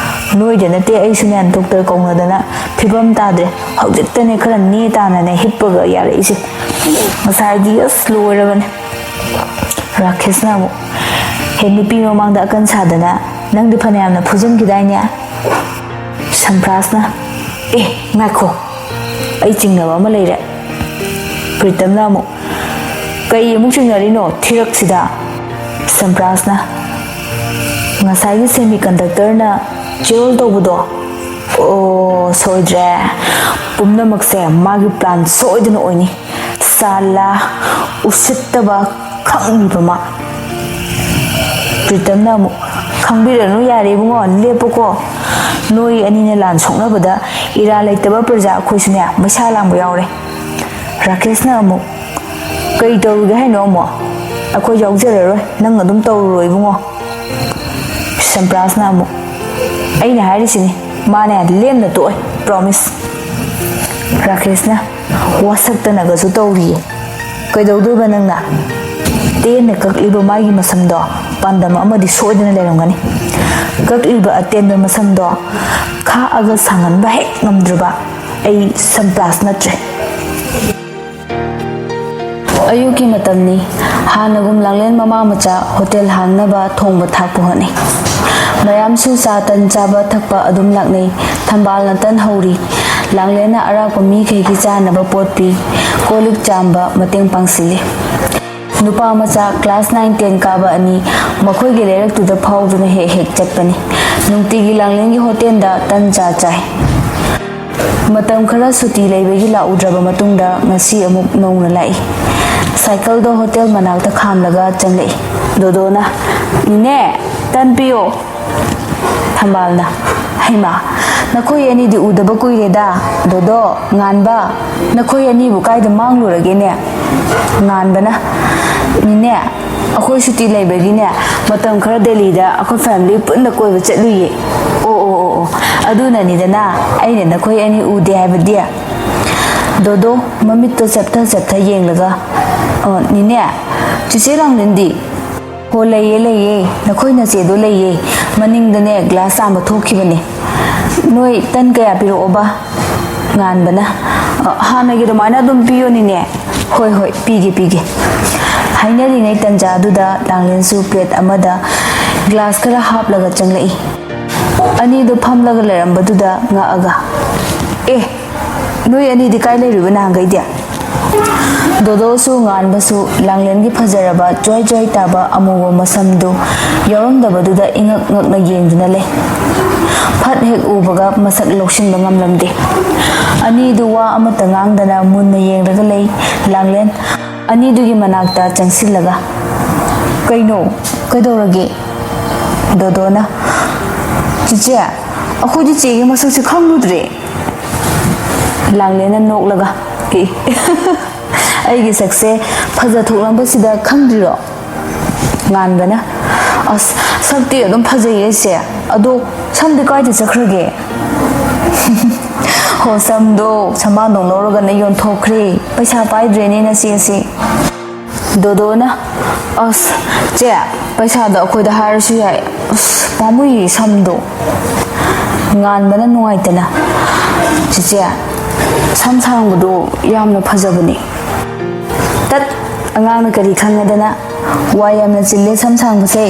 "ꯅꯣꯏꯗ ꯅꯠꯇꯦ, ꯑꯩꯁꯨꯅꯦ ꯗꯣꯛꯇꯔ ꯀꯧꯅꯗꯅ ꯐꯤꯕꯝ ꯇꯥꯗ꯭ꯔꯦ꯫ ꯍꯧꯖꯤꯛꯇꯅꯦ ꯈꯔ ꯅꯦ ꯇꯥꯅꯅꯦ ꯍꯤꯞꯄꯒ ꯌꯥꯔꯛꯏꯁꯦ꯫ ꯉꯁꯥꯏꯗꯤ ꯑꯁ ꯂꯣꯏꯔꯕꯅꯦ"꯫ ꯔꯥꯀꯦꯁꯅ ꯑꯃꯨꯛ, "ꯍꯦ, ꯅꯨꯄꯤ ꯃꯃꯥꯡꯗ ꯑꯀꯟ ꯁꯥꯗꯅ ꯅꯪꯗꯤ ꯐꯅꯌꯥꯝꯅ ꯐꯨꯖꯟꯈꯤꯗꯥꯏꯅꯦ?" ꯁꯝꯄ꯭ꯔꯥꯁꯅ, "ꯑꯦ, ꯉꯥꯏꯈꯣ, ꯑꯩ ꯆꯤꯡꯅꯕ ꯑꯃ ꯂꯩꯔꯦ꯫" ꯄ꯭ꯔꯤꯇꯝꯅ ꯑꯃꯨꯛ, "ꯀꯩ ꯑꯃꯨꯛ ꯆꯤꯡꯅꯔꯤꯅꯣ ꯊꯤꯔꯛꯁꯤꯗ?" ꯁꯝꯄ꯭ꯔꯥꯁꯅ, "ꯉꯁꯥꯏꯒꯤ semiconductorꯅ ꯆꯤꯔꯣꯜ ꯇꯧꯕꯗꯣ? ꯑꯣ, ꯁꯣꯏꯗ꯭ꯔꯦ꯫ ꯄꯨꯝꯅꯃꯛꯁꯦ ꯃꯥꯒꯤ plan ꯁꯣꯏꯗꯅ ꯑꯣꯏꯅꯤ꯫ ꯁꯥꯂꯥ, ꯎꯁꯤꯠꯇꯕ, ꯈꯪꯉꯤꯕ ꯃꯥ꯫" ꯄ꯭ꯔꯤꯇꯝꯅ ꯑꯃꯨꯛ, "ꯈꯪꯕꯤꯔꯅꯨ, ꯌꯥꯔꯦ ꯏꯕꯨꯡꯉꯣ, ꯂꯦꯞꯄꯨꯀꯣ꯫ ꯅꯣꯏ ꯑꯅꯤꯅ ꯂꯥꯟ ꯁꯣꯛꯅꯕꯗ ꯏꯔꯥ ꯂꯩꯇꯕ ꯄ꯭ꯔꯖꯥ ꯑꯩꯈꯣꯏꯁꯨꯅꯦ ꯃꯩꯁꯥ ꯂꯥꯡꯕ ꯌꯥꯎꯔꯦ꯫" ꯔꯥꯀꯦꯁꯅ ꯑꯃꯨꯛ, "ꯀꯩ ꯇꯧꯔꯨꯒꯦ ꯍꯥꯏꯅꯣ ꯑꯃꯨꯛ? ꯑꯩꯈꯣꯏ ꯌꯥꯎꯖꯔꯔꯣꯏ, ꯅꯪ ꯑꯗꯨꯝ ꯇꯧꯔꯨꯔꯣ ꯏꯕꯨꯡꯉꯣ꯫" ꯁꯝꯄ꯭ꯔꯥꯁꯅ ꯑꯃꯨꯛ, "ꯑꯩꯅ ꯍꯥꯏꯔꯤꯁꯤꯅꯤ, ꯃꯥꯅꯦ ꯂꯦꯝꯅ ꯇꯣꯛꯑꯣꯏ, promise꯫" ꯔꯥꯀꯦꯁꯅ, "ꯋꯥꯁꯛꯇꯅꯒꯁꯨ ꯇꯧꯔꯤꯌꯦ꯫ ꯀꯩꯗꯧꯗꯣꯏꯕ ꯅꯪꯅ? ꯇꯦꯟꯅ ꯀꯛꯂꯤꯕ ꯃꯥꯒꯤ ꯃꯁꯝꯗꯣ ꯄꯥꯟꯗꯝ ꯑꯃꯗꯤ ꯁꯣꯏꯗꯅ ꯂꯩꯔꯝꯒꯅꯤ꯫ ꯀꯛꯂꯤꯕ ꯑꯇꯦꯟꯕ ꯃꯁꯝꯗꯣ ꯈꯥꯛꯑꯒ ꯁꯥꯡꯍꯟꯕ ꯍꯦꯛ ꯉꯝꯗ꯭ꯔꯕ ꯑꯩ ꯁꯝꯄ꯭ꯔꯥꯁ ꯅꯠꯇ꯭ꯔꯦ꯫" ꯑꯌꯨꯛꯀꯤ ꯃꯇꯝꯅꯤ꯫ ꯍꯥꯟꯅꯒꯨꯝ ꯂꯥꯡꯂꯦꯟ ꯃꯃꯥ ꯃꯆꯥ ꯍꯣꯇꯦꯜ ꯍꯥꯡꯅꯕ ꯊꯣꯡꯕ ꯊꯥꯛꯄ ꯍꯣꯠꯅꯩ꯫ ꯃꯌꯥꯝꯁꯨ ꯆꯥ ꯇꯟ ꯆꯥꯕ ꯊꯛꯄ ꯑꯗꯨꯝ ꯂꯥꯛꯅꯩ꯫ ꯊꯝꯕꯥꯜꯅ ꯇꯟ ꯍꯧꯔꯤ꯫ ꯂꯥꯡꯂꯦꯟꯅ ꯑꯔꯥꯛꯄ ꯃꯤꯈꯩꯒꯤ ꯆꯥꯅꯕ ꯄꯣꯠ ꯄꯤ꯫ ꯀꯣꯜ ꯂꯤꯛ ꯆꯥꯝꯕ ꯃꯇꯦꯡ ꯄꯥꯡꯁꯤꯜꯂꯤ꯫ ꯅꯨꯄꯥ ꯃꯆꯥ class nine ten ꯀꯥꯕ ꯑꯅꯤ ꯃꯈꯣꯏꯒꯤ ꯂꯩꯔꯛꯇꯨꯗ ꯐꯥꯎꯗꯨꯅ ꯍꯦꯛ ꯍꯦꯛ ꯆꯠꯄꯅꯤ꯫ ꯅꯨꯡꯇꯤꯒꯤ ꯂꯥꯡꯂꯦꯟꯒꯤ ꯍꯣꯇꯦꯜꯗ ꯇꯟ ꯆꯥ ꯆꯥꯏ꯫ ꯃꯇꯝ ꯈꯔ ꯁꯨꯇꯤ ꯂꯩꯕꯒꯤ ꯂꯥꯛꯎꯗ꯭ꯔꯕ ꯃꯇꯨꯡꯗ ꯉꯁꯤ ꯑꯃꯨꯛ ꯅꯧꯅ ꯂꯥꯛꯏ꯫ ꯁꯥꯏꯀꯜꯗꯣ ꯍꯣꯇꯦꯜ ꯃꯅꯥꯛꯇ ꯈꯥꯝꯂꯒ ꯆꯪꯂꯛꯏ꯫ ꯗꯣꯗꯣꯅ, "ꯅꯦꯅꯦ, ꯇꯟ ꯄꯤꯌꯣ꯫" ꯊꯝꯕꯥꯜꯅ, "ꯍꯩꯃꯥ, ꯅꯈꯣꯏ ꯑꯅꯤꯗꯤ ꯎꯗꯕ ꯀꯨꯏꯔꯦꯗ꯫ ꯗꯣꯗꯣ, ꯉꯥꯟꯕ, ꯅꯈꯣꯏ ꯑꯅꯤꯕꯨ ꯀꯥꯏꯗ ꯃꯥꯡꯂꯨꯔꯒꯦꯅꯦ?" ꯉꯥꯟꯕꯅ, "ꯅꯦꯅꯦ, ꯑꯩꯈꯣꯏ ꯁꯨꯇꯤ ꯂꯩꯕꯒꯤꯅꯦ, ꯃꯇꯝ ꯈꯔ ꯗꯦꯜꯂꯤꯗ ꯑꯩꯈꯣꯏ family ꯄꯨꯟꯅ ꯀꯣꯏꯕ ꯆꯠꯂꯨꯏꯌꯦ꯫" "ꯑꯣ, ꯑꯣ, ꯑꯣ, ꯑꯣ, ꯑꯗꯨꯅꯅꯤꯗꯅ ꯑꯩꯅ ꯅꯈꯣꯏ ꯑꯅꯤ ꯎꯗꯦ ꯍꯥꯏꯕꯗꯤ꯫" ꯗꯣꯗꯣ ꯃꯃꯤꯠꯇꯣ ꯆꯦꯞꯊ ꯆꯦꯞꯊ ꯌꯦꯡꯂꯒ, "ꯑꯣ, ꯅꯦꯅꯦ, ꯆꯤꯆꯦ ꯂꯥꯡꯂꯦꯟꯗꯤ?" "ꯍꯣ, ꯂꯩꯌꯦ, ꯂꯩꯌꯦ, ꯅꯈꯣꯏ ꯅꯆꯦꯗꯣ ꯂꯩꯌꯦ, ꯃꯅꯤꯡꯗꯅꯦ glass ꯆꯥꯝꯕ ꯊꯣꯛꯈꯤꯕꯅꯦ꯫ ꯅꯣꯏ ꯇꯟ ꯀꯌꯥ ꯄꯤꯔꯛꯑꯣꯕ?" ꯉꯥꯟꯕꯅ, "ꯑ, ꯍꯥꯟꯅꯒꯤ ꯑꯗꯨꯃꯥꯏꯅ ꯑꯗꯨꯝ ꯄꯤꯌꯣ ꯅꯦꯅꯦ꯫" "ꯍꯣꯏ, ꯍꯣꯏ, ꯄꯤꯒꯦ, ꯄꯤꯒꯦ꯫" ꯍꯥꯏꯅꯔꯤꯉꯩ ꯇꯟꯖꯥꯗꯨꯗ ꯂꯥꯡꯂꯦꯟꯁꯨ ꯄ꯭ꯂꯦꯠ ꯑꯃꯗ ꯒ꯭ꯂꯥꯁ ꯈꯔ ꯍꯥꯞꯂꯒ ꯆꯪꯂꯛꯏ꯫ ꯑꯅꯤꯗꯨ ꯐꯝꯂꯒ ꯂꯩꯔꯝꯕꯗꯨꯗ ꯉꯛꯑꯒ, "ꯑꯦ, ꯅꯣꯏ ꯑꯅꯤꯗꯤ ꯀꯥꯏ ꯂꯩꯔꯨꯏꯕ ꯅꯍꯥꯟꯈꯩꯗꯤ?" ꯗꯣꯗꯣꯁꯨ ꯉꯥꯟꯕꯁꯨ ꯂꯥꯡꯂꯦꯟꯒꯤ ꯐꯖꯔꯕ ꯖ꯭ꯋꯥꯏ ꯖ꯭ꯋꯥꯏ ꯇꯥꯕ ꯑꯃꯨꯕ ꯃꯁꯝꯗꯨ ꯌꯥꯎꯔꯝꯗꯕꯗꯨꯗ ꯏꯉꯛ ꯉꯛꯅ ꯌꯦꯡꯗꯨꯅ ꯂꯩ꯫ ꯐꯠ ꯍꯦꯛ ꯎꯕꯒ ꯃꯁꯛ ꯂꯧꯁꯤꯟꯕ ꯉꯝꯂꯝꯗꯦ꯫ ꯑꯅꯤꯗꯨ ꯋꯥ ꯑꯃꯠꯇ ꯉꯥꯡꯗꯅ ꯃꯨꯟꯅ ꯌꯦꯡꯂꯒ ꯂꯩ꯫ ꯂꯥꯡꯂꯦꯟ ꯑꯅꯤꯗꯨꯒꯤ ꯃꯅꯥꯛꯇ ꯆꯪꯁꯤꯜꯂꯒ, "ꯀꯩꯅꯣ? ꯀꯩꯗꯧꯔꯒꯦ?" ꯗꯣꯗꯣꯅ, "ꯆꯤꯆꯦ, ꯑꯩꯈꯣꯏꯗꯤ ꯆꯦꯒꯤ ꯃꯁꯛꯁꯦ ꯈꯪꯂꯨꯗ꯭ꯔꯦ꯫" ꯂꯥꯡꯂꯦꯟꯅ ꯅꯣꯛꯂꯒ, "ꯑꯦ, ꯑꯩꯒꯤ ꯁꯛꯁꯦ ꯐꯖ ꯊꯣꯛꯂꯝꯕꯁꯤꯗ ꯈꯪꯗ꯭ꯔꯤꯔꯣ?" ꯉꯥꯟꯕꯅ, "ꯑꯁ, ꯁꯛꯇꯤ ꯑꯗꯨꯝ ꯐꯖꯩꯌꯦ ꯏꯆꯦ, ꯑꯗꯣ ꯁꯝꯗꯤ ꯀꯥꯏꯗ ꯆꯠꯈ꯭ꯔꯒꯦ?" "ꯍꯣ, ꯁꯝꯗꯣ ꯁꯝꯕꯥꯟꯗꯣꯡ ꯂꯧꯔꯒꯅ ꯌꯣꯟꯊꯣꯛꯈ꯭ꯔꯦ, ꯄꯩꯁꯥ ꯄꯥꯏꯗ꯭ꯔꯦꯅꯦ ꯅꯆꯦꯁꯦ꯫" ꯗꯣꯗꯣꯅ, "ꯑꯁ, ꯆꯦ, ꯄꯩꯁꯥꯗꯣ ꯑꯩꯈꯣꯏꯗ ꯍꯥꯏꯔꯁꯨ ꯌꯥꯏ, ꯑꯁ, ꯄꯥꯝꯃꯨꯏꯌꯦ ꯁꯝꯗꯣ꯫" ꯉꯥꯟꯕꯅ ꯅꯨꯡꯉꯥꯏꯇꯅ, "ꯆꯤꯆꯦ, ꯁꯝ ꯁꯥꯡꯕꯗꯣ ꯌꯥꯝꯅ ꯐꯖꯕꯅꯦ꯫" "ꯇꯠ, ꯑꯉꯥꯡꯅ ꯀꯔꯤ ꯈꯪꯉꯗꯅ, ꯋꯥ ꯌꯥꯝꯅ ꯆꯤꯜꯂꯦ ꯁꯝ ꯁꯥꯡꯕꯁꯦ꯫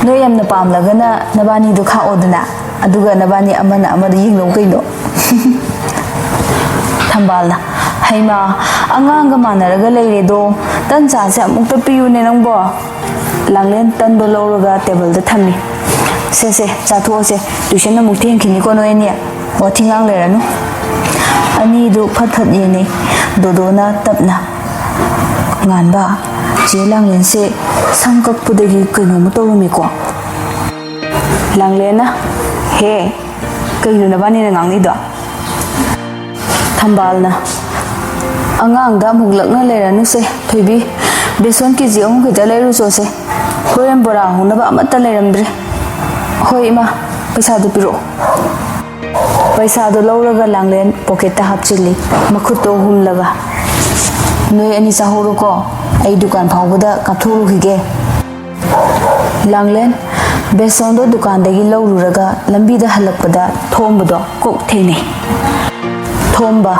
ꯅꯣꯏ ꯌꯥꯝꯅ ꯄꯥꯝꯂꯒꯅ ꯅꯕꯥꯅꯤꯗꯣ ꯈꯥꯛꯑꯣꯗꯅ, ꯑꯗꯨꯒ ꯅꯕꯥꯅꯤ ꯑꯃꯅ ꯑꯃꯗ ꯌꯦꯡꯅꯧ ꯀꯩꯅꯣ꯫" ꯊꯝꯕꯥꯜꯅ, "ꯍꯩꯃꯥ, ꯑꯉꯥꯡꯒ ꯃꯥꯟꯅꯔꯒ ꯂꯩꯔꯦꯗꯣ, ꯇꯟ ꯆꯥꯁꯦ ꯑꯃꯨꯛꯇ ꯄꯤꯌꯨꯅꯦ ꯅꯪꯕꯣ꯫" ꯂꯥꯡꯂꯦꯟ ꯇꯟꯗꯣ ꯂꯧꯔꯒ ꯇꯦꯕꯜꯗ ꯊꯝꯃꯤ꯫ "ꯁꯦ, ꯁꯦ, ꯆꯥꯊꯣꯛꯑꯁꯦ, ꯇꯨꯏꯁꯟ ꯑꯃꯨꯛ ꯊꯦꯡꯈꯤꯅꯤꯀꯣ ꯅꯣꯏ ꯑꯅꯤ꯫ ꯋꯥꯊꯤ ꯉꯥꯡ ꯂꯩꯔꯅꯨ꯫" ꯑꯅꯤꯗꯨ ꯐꯠ ꯐꯠ ꯌꯦꯡꯅꯩ꯫ ꯗꯣꯗꯣꯅ ꯇꯞꯅ, "ꯉꯥꯟꯕ, ꯆꯦ ꯂꯥꯡꯂꯦꯟꯁꯦ ꯁꯝ ꯀꯛꯄꯗꯒꯤ ꯀꯩꯅꯣꯝꯃ ꯇꯧꯔꯝꯃꯤꯀꯣ꯫" ꯂꯥꯡꯂꯦꯟꯅ, "ꯍꯦ, ꯀꯩꯅꯣ ꯅꯕꯥꯅꯤꯅ ꯉꯥꯡꯅꯩꯗꯣ?" ꯊꯝꯕꯥꯜꯅ, "ꯑꯉꯥꯡꯗ ꯑꯃꯨꯛ ꯂꯛꯅ ꯂꯩꯔꯅꯨꯁꯦ, ꯊꯣꯏꯕꯤ꯫ ꯕꯦꯁꯣꯟ ꯀꯦ ꯖꯤ ꯑꯍꯨꯝ ꯈꯛꯇ ꯂꯩꯔꯨꯆꯣꯁꯦ꯫ ꯍꯣꯔꯦꯟ ꯕꯣꯔꯥ ꯍꯧꯅꯕ ꯑꯃꯠꯇ ꯂꯩꯔꯝꯗ꯭ꯔꯦ꯫ ꯍꯣꯏ ꯏꯃꯥ, ꯄꯩꯁꯥꯗꯨ ꯄꯤꯔꯛꯑꯣ꯫" ꯄꯩꯁꯥꯗꯨ ꯂꯧꯔꯒ ꯂꯥꯡꯂꯦꯟ ꯄꯣꯀꯦꯠꯇ ꯍꯥꯞꯆꯤꯜꯂꯤ, ꯃꯈꯨꯠꯇꯣ ꯍꯨꯝꯂꯒ, "ꯅꯣꯏ ꯑꯅꯤ ꯆꯥꯍꯧꯔꯣꯀꯣ, ꯑꯩ ꯗꯨꯀꯥꯟ ꯐꯥꯎꯕꯗ ꯀꯥꯞꯊꯣꯛꯎꯈꯤꯒꯦ꯫" ꯂꯥꯡꯂꯦꯟ ꯕꯦꯁꯣꯟꯗꯣ ꯗꯨꯀꯥꯟꯗꯒꯤ ꯂꯧꯔꯨꯔꯒ ꯂꯝꯕꯤꯗ ꯍꯜꯂꯛꯄꯗ ꯊꯣꯝꯕꯗꯣ ꯀꯣꯛ ꯊꯦꯡꯅꯩ꯫ ꯊꯣꯝꯕ,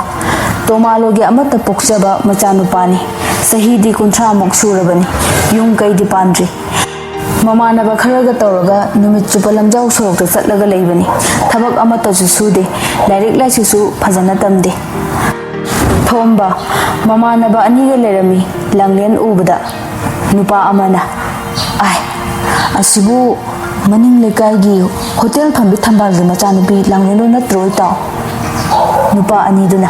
ꯇꯣꯃꯥꯂꯣꯒꯤ ꯑꯃꯠꯇ ꯄꯣꯛꯆꯕ ꯃꯆꯥꯅꯨꯄꯥꯅꯤ꯫ ꯆꯍꯤꯗꯤ ꯀꯨꯟꯊ꯭ꯔꯥꯃꯨꯛ ꯁꯨꯔꯕꯅꯤ꯫ ꯌꯨꯝ ꯀꯩꯗꯤ ꯄꯥꯟꯗ꯭ꯔꯤ꯫ ꯃꯃꯥꯟꯅꯕ ꯈꯔꯒ ꯇꯧꯔꯒ ꯅꯨꯃꯤꯠ ꯆꯨꯞꯄ ꯂꯝꯖꯥꯎ ꯁꯣꯔꯣꯛꯇ ꯆꯠꯂꯒ ꯂꯩꯕꯅꯤ꯫ ꯊꯕꯛ ꯑꯃꯠꯇꯁꯨ ꯁꯨꯗꯦ꯫ ꯂꯥꯏꯔꯤꯛ ꯂꯥꯏꯁꯨꯁꯨ ꯐꯖꯅ ꯇꯝꯗꯦ꯫ ꯊꯣꯝꯕ, ꯃꯃꯥꯟꯅꯕ ꯑꯅꯤꯒ ꯂꯩꯔꯝꯃꯤ꯫ ꯂꯥꯡꯂꯦꯟ ꯎꯕꯗ ꯅꯨꯄꯥ ꯑꯃꯅ, "ꯑꯥꯏ, ꯑꯁꯤꯕꯨ ꯃꯅꯤꯡ ꯂꯩꯀꯥꯏꯒꯤ ꯍꯣꯇꯦꯜ ꯐꯝꯕꯤ ꯊꯝꯕꯥꯜꯒꯤ ꯃꯆꯥꯅꯨꯄꯤ ꯂꯥꯡꯂꯦꯟꯗꯣ ꯅꯠꯇ꯭ꯔꯣ, ꯏꯇꯥꯎ?" ꯅꯨꯄꯥ ꯑꯅꯤꯗꯨꯅ,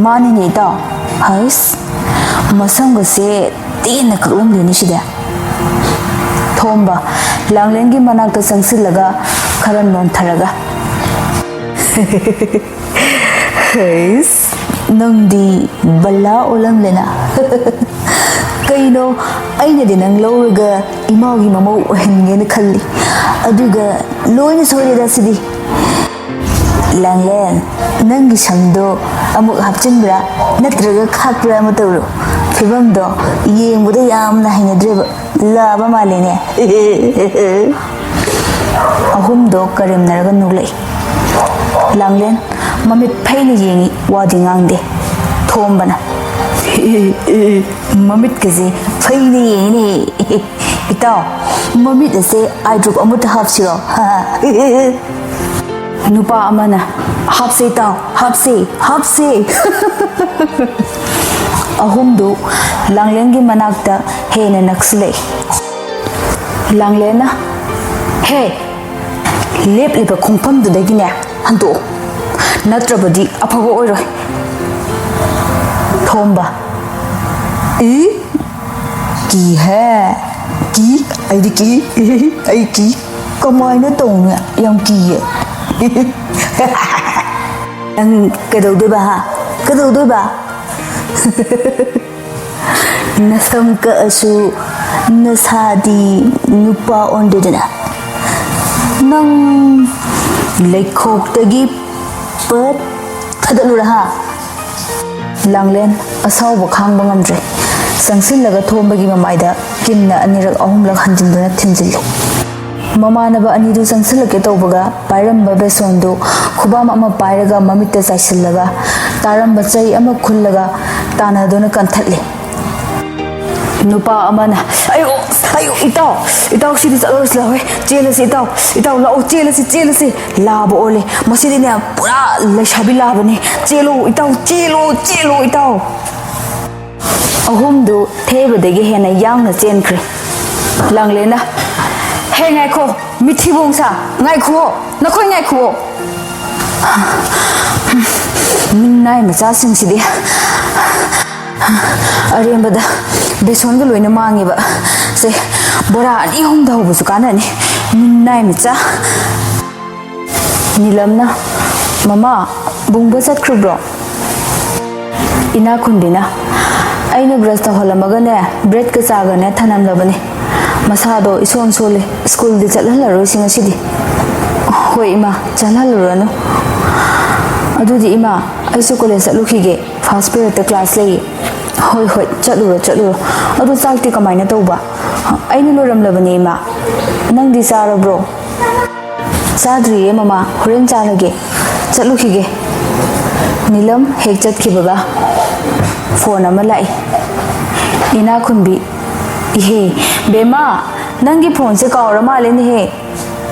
"ꯃꯥꯅꯤꯅꯦ, ꯏꯇꯥꯎ꯫ ꯍꯩꯁ, ꯃꯁꯝꯒꯁꯦ ꯇꯦꯟꯅ ꯀꯛꯂꯝꯗꯣꯏꯅꯤ ꯁꯤꯗꯤ꯫" ꯊꯣꯝꯕ, ꯂꯥꯡꯂꯦꯟꯒꯤ ꯃꯅꯥꯛꯇ ꯆꯪꯁꯤꯜꯂꯒ ꯈꯔ ꯅꯣꯟꯊꯔꯒ, "ꯍꯩꯁ, ꯅꯪꯗꯤ ꯕꯂꯥ ꯑꯣꯜꯂꯝꯂꯦꯅ꯫ ꯀꯩꯅꯣ, ꯑꯩꯅꯗꯤ ꯅꯪ ꯂꯧꯔꯒ ꯏꯃꯥꯒꯤ ꯃꯃꯧ ꯑꯣꯏꯍꯟꯒꯦꯅ ꯈꯜꯂꯤ꯫ ꯑꯗꯨꯒ ꯂꯣꯏꯅ ꯁꯣꯏꯔꯦꯗ ꯁꯤꯗꯤ꯫ ꯂꯥꯡꯂꯦꯟ, ꯅꯪꯒꯤ ꯁꯝꯗꯣ ꯑꯃꯨꯛ ꯍꯥꯞꯆꯤꯟꯕ꯭ꯔꯥ ꯅꯠꯇ꯭ꯔꯒ ꯈꯥꯛꯄ꯭ꯔꯥ ꯑꯃ ꯇꯧꯔꯣ꯫ ꯐꯤꯕꯝꯗꯣ ꯌꯦꯡꯕꯗ ꯌꯥꯝꯅ ꯍꯩꯅꯗ꯭ꯔꯦꯕ꯫ ꯂꯥꯕ ꯃꯥꯜꯂꯦꯅꯦ꯫" ꯑꯍꯨꯝꯗꯣ ꯀꯔꯦꯝꯅꯔꯒ ꯅꯣꯛꯂꯛꯏ꯫ ꯂꯥꯡꯂꯦꯟ ꯃꯃꯤꯠ ꯐꯩꯅ ꯌꯦꯡꯉꯤ, ꯋꯥꯗꯤ ꯉꯥꯡꯗꯦ꯫ ꯊꯣꯝꯕꯅ, "ꯃꯃꯤꯠꯀꯁꯦ ꯐꯩꯅ ꯌꯦꯡꯉꯤꯅꯦ꯫ ꯏꯇꯥꯎ, ꯃꯃꯤꯠ ꯑꯁꯦ ꯑꯥꯏ ꯗ꯭ꯔꯣꯞ ꯑꯃꯠꯇ ꯍꯥꯞꯁꯤꯔꯣ?" ꯅꯨꯄꯥ ꯑꯃꯅ, "ꯍꯥꯞꯁꯦ ꯏꯇꯥꯎ, ꯍꯥꯞꯁꯦ, ꯍꯥꯞꯁꯦ꯫" ꯑꯍꯨꯝꯗꯨ ꯂꯥꯡꯂꯦꯟꯒꯤ ꯃꯅꯥꯛꯇ ꯍꯦꯟꯅ ꯅꯛꯁꯤꯜꯂꯛꯏ꯫ ꯂꯥꯡꯂꯦꯟꯅ, "ꯍꯦ, ꯂꯦꯞꯂꯤꯕ ꯈꯣꯡꯐꯝꯗꯨꯗꯒꯤꯅꯦ ꯍꯟꯗꯣꯛꯑꯣ, ꯅꯠꯇ꯭ꯔꯕꯗꯤ ꯑꯐꯕ ꯑꯣꯏꯔꯣꯏ꯫" ꯊꯣꯝꯕ, "ꯏ, ꯀꯤ ꯍꯦ, ꯀꯤ, ꯑꯩꯗꯤ ꯀꯤ, ꯑꯩ ꯀꯤ꯫ ꯀꯃꯥꯏꯅ ꯇꯧꯅꯤ? ꯌꯥꯝ ꯀꯤꯌꯦ꯫" "ꯅꯪ ꯀꯩꯗꯧꯗꯣꯏꯕ, ꯍꯥ? ꯀꯩꯗꯧꯗꯣꯏꯕ?" "ꯅꯁꯝ ꯀꯛꯑꯁꯨ ꯅꯁꯥꯗꯤ ꯅꯨꯄꯥ ꯑꯣꯟꯗꯦꯗꯅ꯫ ꯅꯪ ꯂꯩꯈꯣꯛꯇꯒꯤ ꯄꯠ ꯊꯥꯗꯠꯂꯨꯔꯥ, ꯍꯥ?" ꯂꯥꯡꯂꯦꯟ ꯑꯁꯥꯎꯕ ꯈꯥꯡꯕ ꯉꯝꯗ꯭ꯔꯦ꯫ ꯆꯪꯁꯤꯜꯂꯒ ꯊꯣꯝꯕꯒꯤ ꯃꯃꯥꯏꯗ ꯀꯤꯟꯅ ꯑꯅꯤꯔꯛ ꯑꯍꯨꯝꯂꯛ ꯍꯟꯖꯤꯟꯗꯨꯅ ꯊꯤꯟꯖꯤꯜꯂꯤ꯫ ꯃꯃꯥꯟꯅꯕ ꯑꯅꯤꯗꯨ ꯆꯪꯁꯤꯜꯂꯛꯀꯦ ꯇꯧꯕꯒ ꯄꯥꯏꯔꯝꯕ ꯕꯦꯁꯣꯟꯗꯨ ꯈꯨꯕꯥꯝ ꯑꯃ ꯄꯥꯏꯔꯒ ꯃꯃꯤꯠꯇ ꯆꯥꯏꯁꯤꯜꯂꯒ ꯇꯥꯔꯝꯕ ꯆꯩ ꯑꯃ ꯈꯨꯜꯂꯒ ꯇꯥꯟꯅꯗꯨꯅ ꯀꯟꯊꯠꯂꯤ꯫ ꯅꯨꯄꯥ ꯑꯃꯅ, "ꯑꯌꯣ, ꯑꯌꯣ, ꯏꯇꯥꯎ, ꯏꯇꯥꯎ, ꯁꯤꯗꯤ ꯆꯠꯂꯔꯣꯏꯁꯤ, ꯂꯥꯛꯑꯣꯍꯦ, ꯆꯦꯜꯂꯁꯤ, ꯏꯇꯥꯎ, ꯏꯇꯥꯎ, ꯂꯥꯛꯑꯣ, ꯆꯦꯜꯂꯁꯤ, ꯆꯦꯜꯂꯁꯤ, ꯂꯥꯕ ꯑꯣꯜꯂꯦ, ꯃꯁꯤꯗꯤꯅꯦ, ꯄꯨꯔꯥ ꯂꯩꯁꯥꯕꯤ ꯂꯥꯕꯅꯤ, ꯆꯦꯜꯂꯣ, ꯏꯇꯥꯎ, ꯆꯦꯜꯂꯣ, ꯆꯦꯜꯂꯣ, ꯏꯇꯥꯎ"꯫ ꯑꯍꯨꯝꯗꯨ ꯊꯦꯕꯗꯒꯤ ꯍꯦꯟꯅ ꯌꯥꯡꯅ ꯆꯦꯟꯈ꯭ꯔꯦ꯫ ꯂꯥꯡꯂꯦꯟꯅ, "ꯍꯦ, ꯉꯥꯏꯈꯣ, ꯃꯤꯊꯤꯕꯣꯡ ꯁꯥ, ꯉꯥꯏꯈꯨꯑꯣ, ꯅꯈꯣꯏ ꯉꯥꯏꯈꯨꯑꯣ꯫ ꯃꯤꯅꯥꯏ ꯃꯆꯥꯁꯤꯡꯁꯤꯗꯤ꯫ ꯑꯔꯦꯝꯕꯗ ꯕꯦꯁꯣꯟꯒ ꯂꯣꯏꯅ ꯃꯥꯡꯉꯦꯕ꯫ ꯁꯦ, ꯕꯣꯔꯥ ꯑꯅꯤ ꯑꯍꯨꯝꯗ ꯍꯧꯕꯁꯨ ꯀꯥꯟꯅꯅꯤ꯫ ꯃꯤꯅꯥꯏ ꯃꯆꯥ"꯫ ꯅꯤꯂꯝꯅ, "ꯃꯃꯥ, ꯕꯨꯡꯕ ꯆꯠꯈ꯭ꯔꯕ꯭ꯔꯣ?" ꯏꯅꯥꯛꯈꯨꯟꯕꯤꯅ, "ꯑꯩꯅ ꯕ꯭ꯔꯁ ꯇꯧꯍꯜꯂꯝꯃꯒꯅꯦ, ꯕ꯭ꯔꯦꯗꯀ ꯆꯥꯒꯅꯦ ꯊꯅꯝꯂꯕꯅꯦ꯫ ꯃꯁꯥꯗꯣ ꯏꯁꯣꯟ ꯁꯣꯜꯂꯤ, ꯁ꯭ꯀꯨꯜꯗꯤ ꯆꯠꯍꯜꯂꯔꯣꯏꯁꯤ ꯉꯁꯤꯗꯤ"꯫ "ꯍꯣꯏ ꯏꯃꯥ, ꯆꯠꯍꯜꯂꯨꯔꯅꯨ꯫ ꯑꯗꯨꯗꯤ ꯏꯃꯥ, ꯑꯩꯁꯨ ꯀꯣꯂꯦꯖ ꯆꯠꯂꯨꯈꯤꯒꯦ, ꯐꯥꯔꯁ ꯄꯤꯔꯤꯌꯠꯇ ꯀ꯭ꯂꯥꯁ ꯂꯩꯌꯦ"꯫ "ꯍꯣꯏ, ꯍꯣꯏ, ꯆꯠꯂꯨꯔꯣ, ꯆꯠꯂꯨꯔꯣ꯫ ꯑꯗꯨ ꯆꯥꯛꯇꯤ ꯀꯃꯥꯏꯅ ꯇꯧꯕ?" "ꯑꯩꯅ ꯂꯣꯏꯔꯝꯂꯕꯅꯦ ꯏꯃꯥ꯫ ꯅꯪꯗꯤ ꯆꯥꯔꯕ꯭ꯔꯣ?" "ꯆꯥꯗ꯭ꯔꯤꯌꯦ ꯃꯃꯥ, ꯍꯣꯔꯦꯟ ꯆꯥꯔꯒꯦ꯫ ꯆꯠꯂꯨꯈꯤꯒꯦ"꯫ ꯅꯤꯂꯝ ꯍꯦꯛ ꯆꯠꯈꯤꯕꯒ ꯐꯣꯟ ꯑꯃ ꯂꯥꯛꯏ꯫ ꯏꯅꯥꯛꯈꯨꯟꯕꯤ, "ꯏꯍꯦ, ꯕꯦꯝꯃ, ꯅꯪꯒꯤ ꯐꯣꯟꯁꯦ ꯀꯥꯎꯔ ꯃꯥꯜꯂꯦꯅꯦꯍꯦ"꯫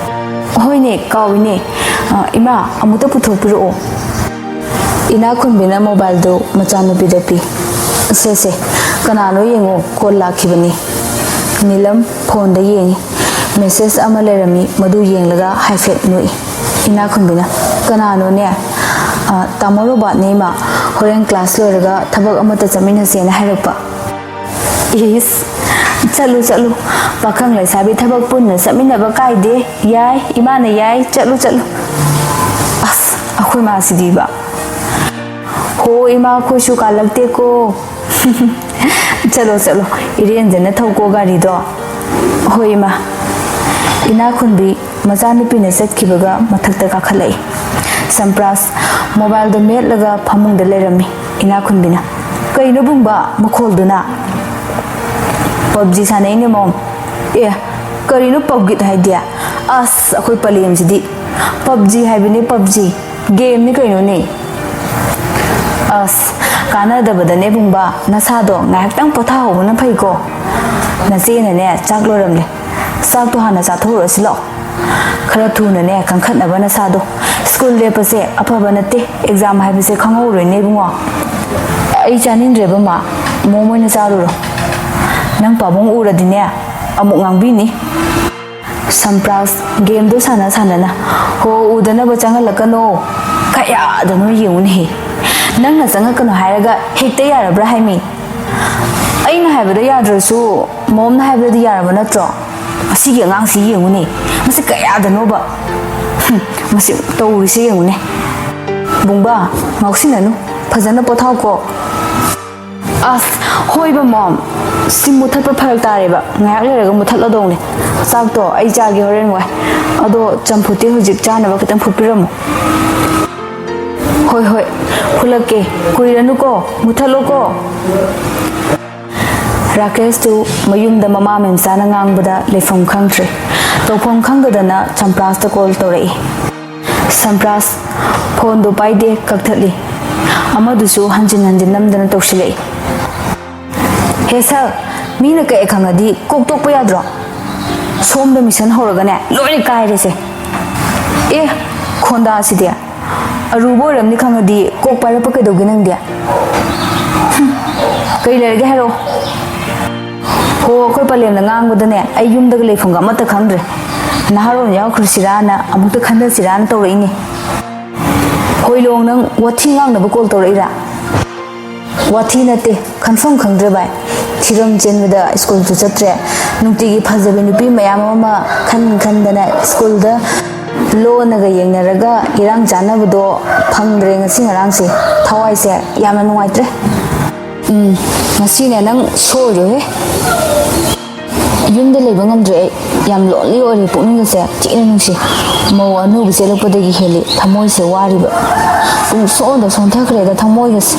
"ꯍꯣꯏꯅꯦ, ꯀꯥꯎꯏꯅꯦ꯫ ꯑ, ꯏꯃꯥ, ꯑꯃꯨꯛꯇ ꯄꯨꯊꯣꯛꯄꯤꯔꯛꯑꯣ"꯫ ꯏꯅꯥꯛꯈꯨꯟꯕꯤꯅ ꯃꯣꯕꯥꯏꯜꯗꯨ ꯃꯆꯥꯅꯨꯄꯤꯗ ꯄꯤ꯫ "ꯁꯦ, ꯁꯦ, ꯀꯅꯥꯅꯣ ꯌꯦꯡꯉꯣ, ꯀꯣꯜ ꯂꯥꯛꯈꯤꯕꯅꯤ"꯫ ꯅꯤꯂꯝ ꯐꯣꯟꯗ ꯌꯦꯡꯉꯤ꯫ ꯃꯦꯁꯦꯖ ꯑꯃ ꯂꯩꯔꯝꯃꯤ, ꯃꯗꯨ ꯌꯦꯡꯂꯒ ꯍꯥꯏꯐꯦꯠ ꯅꯣꯛꯏ꯫ ꯏꯅꯥꯛꯈꯨꯟꯕꯤꯅ, "ꯀꯅꯥꯅꯣꯅꯦ?" "ꯑ, ꯇꯥꯃꯣ ꯔꯣꯕꯥꯔꯠꯅꯦ ꯏꯃꯥ, ꯍꯣꯔꯦꯟ ꯀ꯭ꯂꯥꯁ ꯂꯣꯏꯔꯒ ꯊꯕꯛ ꯑꯃꯠꯇ ꯆꯠꯃꯤꯟꯅꯁꯦꯅ ꯍꯥꯏꯔꯛꯄ"꯫ "ꯏꯁ, ꯆꯠꯂꯨ, ꯆꯠꯂꯨ, ꯄꯥꯈꯪ ꯂꯩꯁꯥꯕꯤ ꯊꯕꯛ ꯄꯨꯟꯅ ꯆꯠꯃꯤꯟꯅꯕ ꯀꯥꯏꯗꯦ꯫ ꯌꯥꯏ, ꯏꯃꯥꯅ ꯌꯥꯏ, ꯆꯠꯂꯨ, ꯆꯠꯂꯨ"꯫ ꯑꯁ, ꯑꯩꯈꯣꯏ ꯃꯥꯁꯤꯗꯤꯕ꯫ "ꯍꯣ ꯏꯃꯥ, ꯑꯩꯈꯣꯏꯁꯨ ꯀꯥꯜꯂꯛꯇꯦꯀꯣ"꯫ "ꯆꯠꯂꯣ, ꯆꯠꯂꯣ, ꯏꯔꯦꯟꯖꯅ ꯊꯧꯀꯣ ꯒꯥꯔꯤꯗꯣ"꯫ "ꯍꯣꯏ ꯏꯃꯥ"꯫ ꯏꯅꯥꯛꯈꯨꯟꯕꯤ ꯃꯆꯥꯅꯨꯄꯤꯅ ꯆꯠꯈꯤꯕꯒ ꯃꯊꯛꯇ ꯀꯥꯈꯠꯂꯛꯏ꯫ ꯁꯝꯄ꯭ꯔꯥꯁ ꯃꯣꯕꯥꯏꯜꯗꯣ ꯃꯦꯠꯂꯒ ꯐꯃꯨꯡꯗ ꯂꯩꯔꯝꯃꯤ꯫ ꯏꯅꯥꯛꯈꯨꯟꯕꯤꯅ, "ꯀꯩꯅꯣ ꯕꯨꯡꯕ ꯃꯈꯣꯜꯗꯨꯅ?" "ꯄꯞꯖꯤ ꯁꯥꯟꯅꯩꯅꯦ ꯃꯣꯝ"꯫ "ꯑꯦ, ꯀꯔꯤꯅꯣ ꯄꯞꯒꯤꯠ ꯍꯥꯏꯗꯤ?" "ꯑꯁ, ꯑꯩꯈꯣꯏ ꯄꯂꯦꯝꯁꯤꯗꯤ"꯫ "ꯄꯞꯖꯤ ꯍꯥꯏꯕꯅꯦ, ꯄꯞꯖꯤ꯫ ꯒꯦꯝꯅꯤ ꯀꯩꯅꯣꯅꯦ"꯫ ꯑꯁ, ꯀꯥꯟꯅꯗꯕꯗꯅꯦ ꯕꯨꯡꯕꯥ, ꯅꯁꯥꯗꯣ ꯉꯥꯏꯍꯥꯛꯇꯪ ꯄꯣꯊꯥꯍꯧꯕꯅ ꯐꯩꯀꯣ꯫ ꯅꯆꯦꯅꯅꯦ ꯆꯥꯛ ꯂꯣꯏꯔꯝꯂꯦ, ꯆꯥꯛꯇꯣ ꯍꯥꯟꯅ ꯆꯥꯊꯣꯛꯎꯔꯁꯤ ꯂꯥꯛꯑꯣ꯫ ꯈꯔ ꯊꯨꯅꯅꯦ ꯀꯟꯈꯠꯅꯕ ꯅꯁꯥꯗꯣ꯫ ꯁ꯭ꯀꯨꯜ ꯂꯦꯞꯄꯁꯦ ꯑꯐꯕ ꯅꯠꯇꯦ, ꯑꯦꯛꯖꯥꯝ ꯍꯥꯏꯕꯁꯦ ꯈꯪꯍꯧꯔꯣꯏꯅꯦ ꯏꯕꯨꯡꯉꯣ꯫ ꯑꯩ ꯆꯥꯅꯤꯡꯗ꯭ꯔꯦꯕ ꯃꯥ, ꯃꯣꯝ ꯑꯣꯏꯅ ꯆꯥꯔꯨꯔꯣ꯫ ꯅꯪ ꯄꯥꯕꯨꯡ ꯎꯔꯗꯤꯅꯦ ꯑꯃꯨꯛ ꯉꯥꯡꯕꯤꯅꯤ꯫ ꯁꯝꯄ꯭ꯔꯥꯁ ꯒꯦꯝꯗꯣ ꯁꯥꯟꯅ ꯁꯥꯟꯅꯅ꯫ ꯍꯣ, ꯎꯗꯅꯕ ꯆꯪꯍꯜꯂꯛꯀꯅꯣ꯫ ꯀꯌꯥꯗꯅꯣ ꯌꯦꯡꯉꯨꯅꯦꯍꯦ꯫ ꯅꯪꯅ ꯆꯪꯉꯛꯀꯅꯣ ꯍꯥꯏꯔꯒ ꯍꯦꯛꯇ ꯌꯥꯔꯕ꯭ꯔꯥ ꯍꯥꯏꯃꯤ? ꯑꯩꯅ ꯍꯥꯏꯕꯗ ꯌꯥꯗ꯭ꯔꯁꯨ ꯃꯣꯝꯅ ꯍꯥꯏꯕꯗꯗꯤ ꯌꯥꯔꯕ ꯅꯠꯇ꯭ꯔꯣ? ꯑꯁꯤꯒꯤ ꯑꯉꯥꯡꯁꯤ ꯌꯦꯡꯉꯨꯅꯦ꯫ ꯃꯁꯤ ꯀꯌꯥꯗꯅꯣꯕ? ꯍꯨꯝ, ꯃꯁꯤ ꯇꯧꯔꯤꯁꯦ ꯌꯦꯡꯉꯨꯅꯦ꯫ ꯕꯨꯡꯕꯥ, ꯉꯥꯎꯁꯤꯟꯅꯅꯨ꯫ ꯐꯖꯅ ꯄꯣꯊꯥꯎꯀꯣ꯫ ꯑꯁ, ꯍꯣꯏꯕ ꯃꯣꯝ, ꯁꯤ ꯃꯨꯊꯠꯄ ꯐꯔꯛ ꯇꯥꯔꯦꯕ꯫ ꯉꯥꯏꯍꯥꯛ ꯂꯩꯔꯒ ꯃꯨꯊꯠꯂꯗꯧꯅꯦ꯫ ꯆꯥꯛꯇꯣ ꯑꯩ ꯆꯥꯒꯦ ꯍꯣꯔꯦꯟ ꯋꯥꯏ꯫ ꯑꯗꯣ ꯆꯝꯐꯨꯠꯇꯤ ꯍꯧꯖꯤꯛ ꯆꯥꯅꯕ ꯈꯤꯇꯪ ꯐꯨꯠꯄꯤꯔꯝꯃꯣ꯫ ꯍꯣꯏ, ꯍꯣꯏ, ꯐꯨꯠꯂꯛꯀꯦ꯫ ꯀꯨꯏꯔꯅꯨꯀꯣ, ꯃꯨꯊꯠꯂꯣꯀꯣ꯫ ꯔꯥꯀꯦꯁꯇꯨ ꯃꯌꯨꯝꯗ ꯃꯃꯥ ꯃꯦꯝꯆꯥꯅ ꯉꯥꯡꯕꯗ ꯂꯩꯐꯝ ꯈꯪꯗ꯭ꯔꯦ꯫ ꯇꯧꯐꯝ ꯈꯪꯗꯗꯅ ꯆꯝꯄ꯭ꯔꯥꯁꯇ ꯀꯣꯜ ꯇꯧꯔꯛꯏ꯫ ꯁꯝꯄ꯭ꯔꯥꯁ ꯐꯣꯟꯗꯣ ꯄꯥꯏꯗꯦ, ꯀꯛꯊꯠꯂꯤ꯫ ꯑꯃꯗꯨꯁꯨ ꯍꯟꯖꯤꯟ ꯍꯟꯖꯤꯟ ꯅꯝꯗꯅ ꯇꯧꯁꯤꯜꯂꯛꯏ꯫ ꯍꯦ ꯁꯛ, ꯃꯤꯅ ꯀꯛꯑꯦ ꯈꯪꯉꯗꯤ ꯀꯣꯛ ꯇꯣꯛꯄ ꯌꯥꯗ꯭ꯔꯣ? ꯁꯣꯝꯗ ꯃꯤꯁꯟ ꯍꯧꯔꯒꯅꯦ ꯂꯣꯏꯅ ꯀꯥꯏꯔꯦꯁꯦ꯫ ꯑꯦ, ꯈꯣꯟꯗꯥꯁꯤꯗꯤ꯫ ꯑꯔꯨꯕ ꯑꯣꯏꯔꯝꯅꯤ ꯈꯪꯉꯗꯤ ꯀꯣꯛ ꯄꯥꯏꯔꯛꯄ ꯀꯩꯗꯧꯒꯦ ꯅꯪꯗꯤ? ꯍꯨꯝ, ꯀꯩ ꯂꯩꯔꯒꯦ ꯍꯥꯏꯔꯛꯑꯣ꯫ ꯍꯣ, ꯑꯩꯈꯣꯏ ꯄꯂꯦꯝꯅ ꯉꯥꯡꯕꯗꯅꯦ ꯑꯩ ꯌꯨꯝꯗꯒ ꯂꯩꯐꯝꯒ ꯑꯃꯠꯇ ꯈꯪꯗ꯭ꯔꯦ꯫ ꯅꯍꯥꯔꯣꯜ ꯌꯥꯎꯈ꯭ꯔꯁꯤꯔꯥꯅ ꯑꯃꯨꯛꯇ ꯈꯟꯅꯁꯤꯔꯥꯅ ꯇꯧꯔꯛꯏꯅꯦ꯫ ꯍꯣꯏ ꯂꯣꯡ, ꯅꯪ ꯋꯥꯊꯤ ꯉꯥꯡꯅꯕ ꯀꯣꯜ ꯇꯧꯔꯛꯏꯔꯥ? ꯋꯥꯊꯤ ꯅꯠꯇꯦ, ꯈꯟꯐꯝ ꯈꯪꯗ꯭ꯔꯦ ꯚꯥꯏ꯫ ꯊꯤꯔꯝ ꯆꯦꯟꯕꯗ ꯁ꯭ꯀꯨꯜꯁꯨ ꯆꯠꯇ꯭ꯔꯦ꯫ ꯅꯨꯡꯇꯤꯒꯤ ꯐꯖꯕꯤ ꯅꯨꯄꯤ ꯃꯌꯥꯝ ꯑꯃ ꯈꯟ ꯈꯟꯗꯅ ꯁ꯭ꯀꯨꯜꯗ ꯂꯣꯟꯅꯒ ꯌꯦꯡꯅꯔꯒ ꯏꯔꯥꯡ ꯆꯥꯟꯅꯕꯗꯣ ꯐꯪꯗ꯭ꯔꯦ ꯉꯁꯤ ꯉꯔꯥꯡꯁꯦ꯫ ꯊꯋꯥꯏꯁꯦ ꯌꯥꯝꯅ ꯅꯨꯡꯉꯥꯏꯇ꯭ꯔꯦ꯫ ꯎꯝ, ꯉꯁꯤꯅꯦ ꯅꯪ ꯁꯣꯏꯔꯣꯏꯍꯦ꯫ ꯌꯨꯝꯗ ꯂꯩꯕ ꯉꯝꯗ꯭ꯔꯦ ꯑꯩ꯫ ꯌꯥꯝ ꯂꯣꯟꯂꯤ ꯑꯣꯏꯔꯦ, ꯄꯨꯛꯅꯤꯡꯒꯁꯦ ꯊꯤꯅ ꯅꯨꯡꯁꯤ꯫ ꯃꯧ ꯑꯅꯧꯕ ꯆꯦꯜꯂꯛꯄꯗꯒꯤ ꯍꯦꯜꯂꯤ ꯊꯃꯣꯏꯁꯦ ꯋꯥꯔꯤꯕ꯫ ꯄꯨꯡꯁꯣꯟꯗ ꯁꯣꯟꯊꯈ꯭ꯔꯦꯗ ꯊꯃꯣꯏꯒꯁꯦ꯫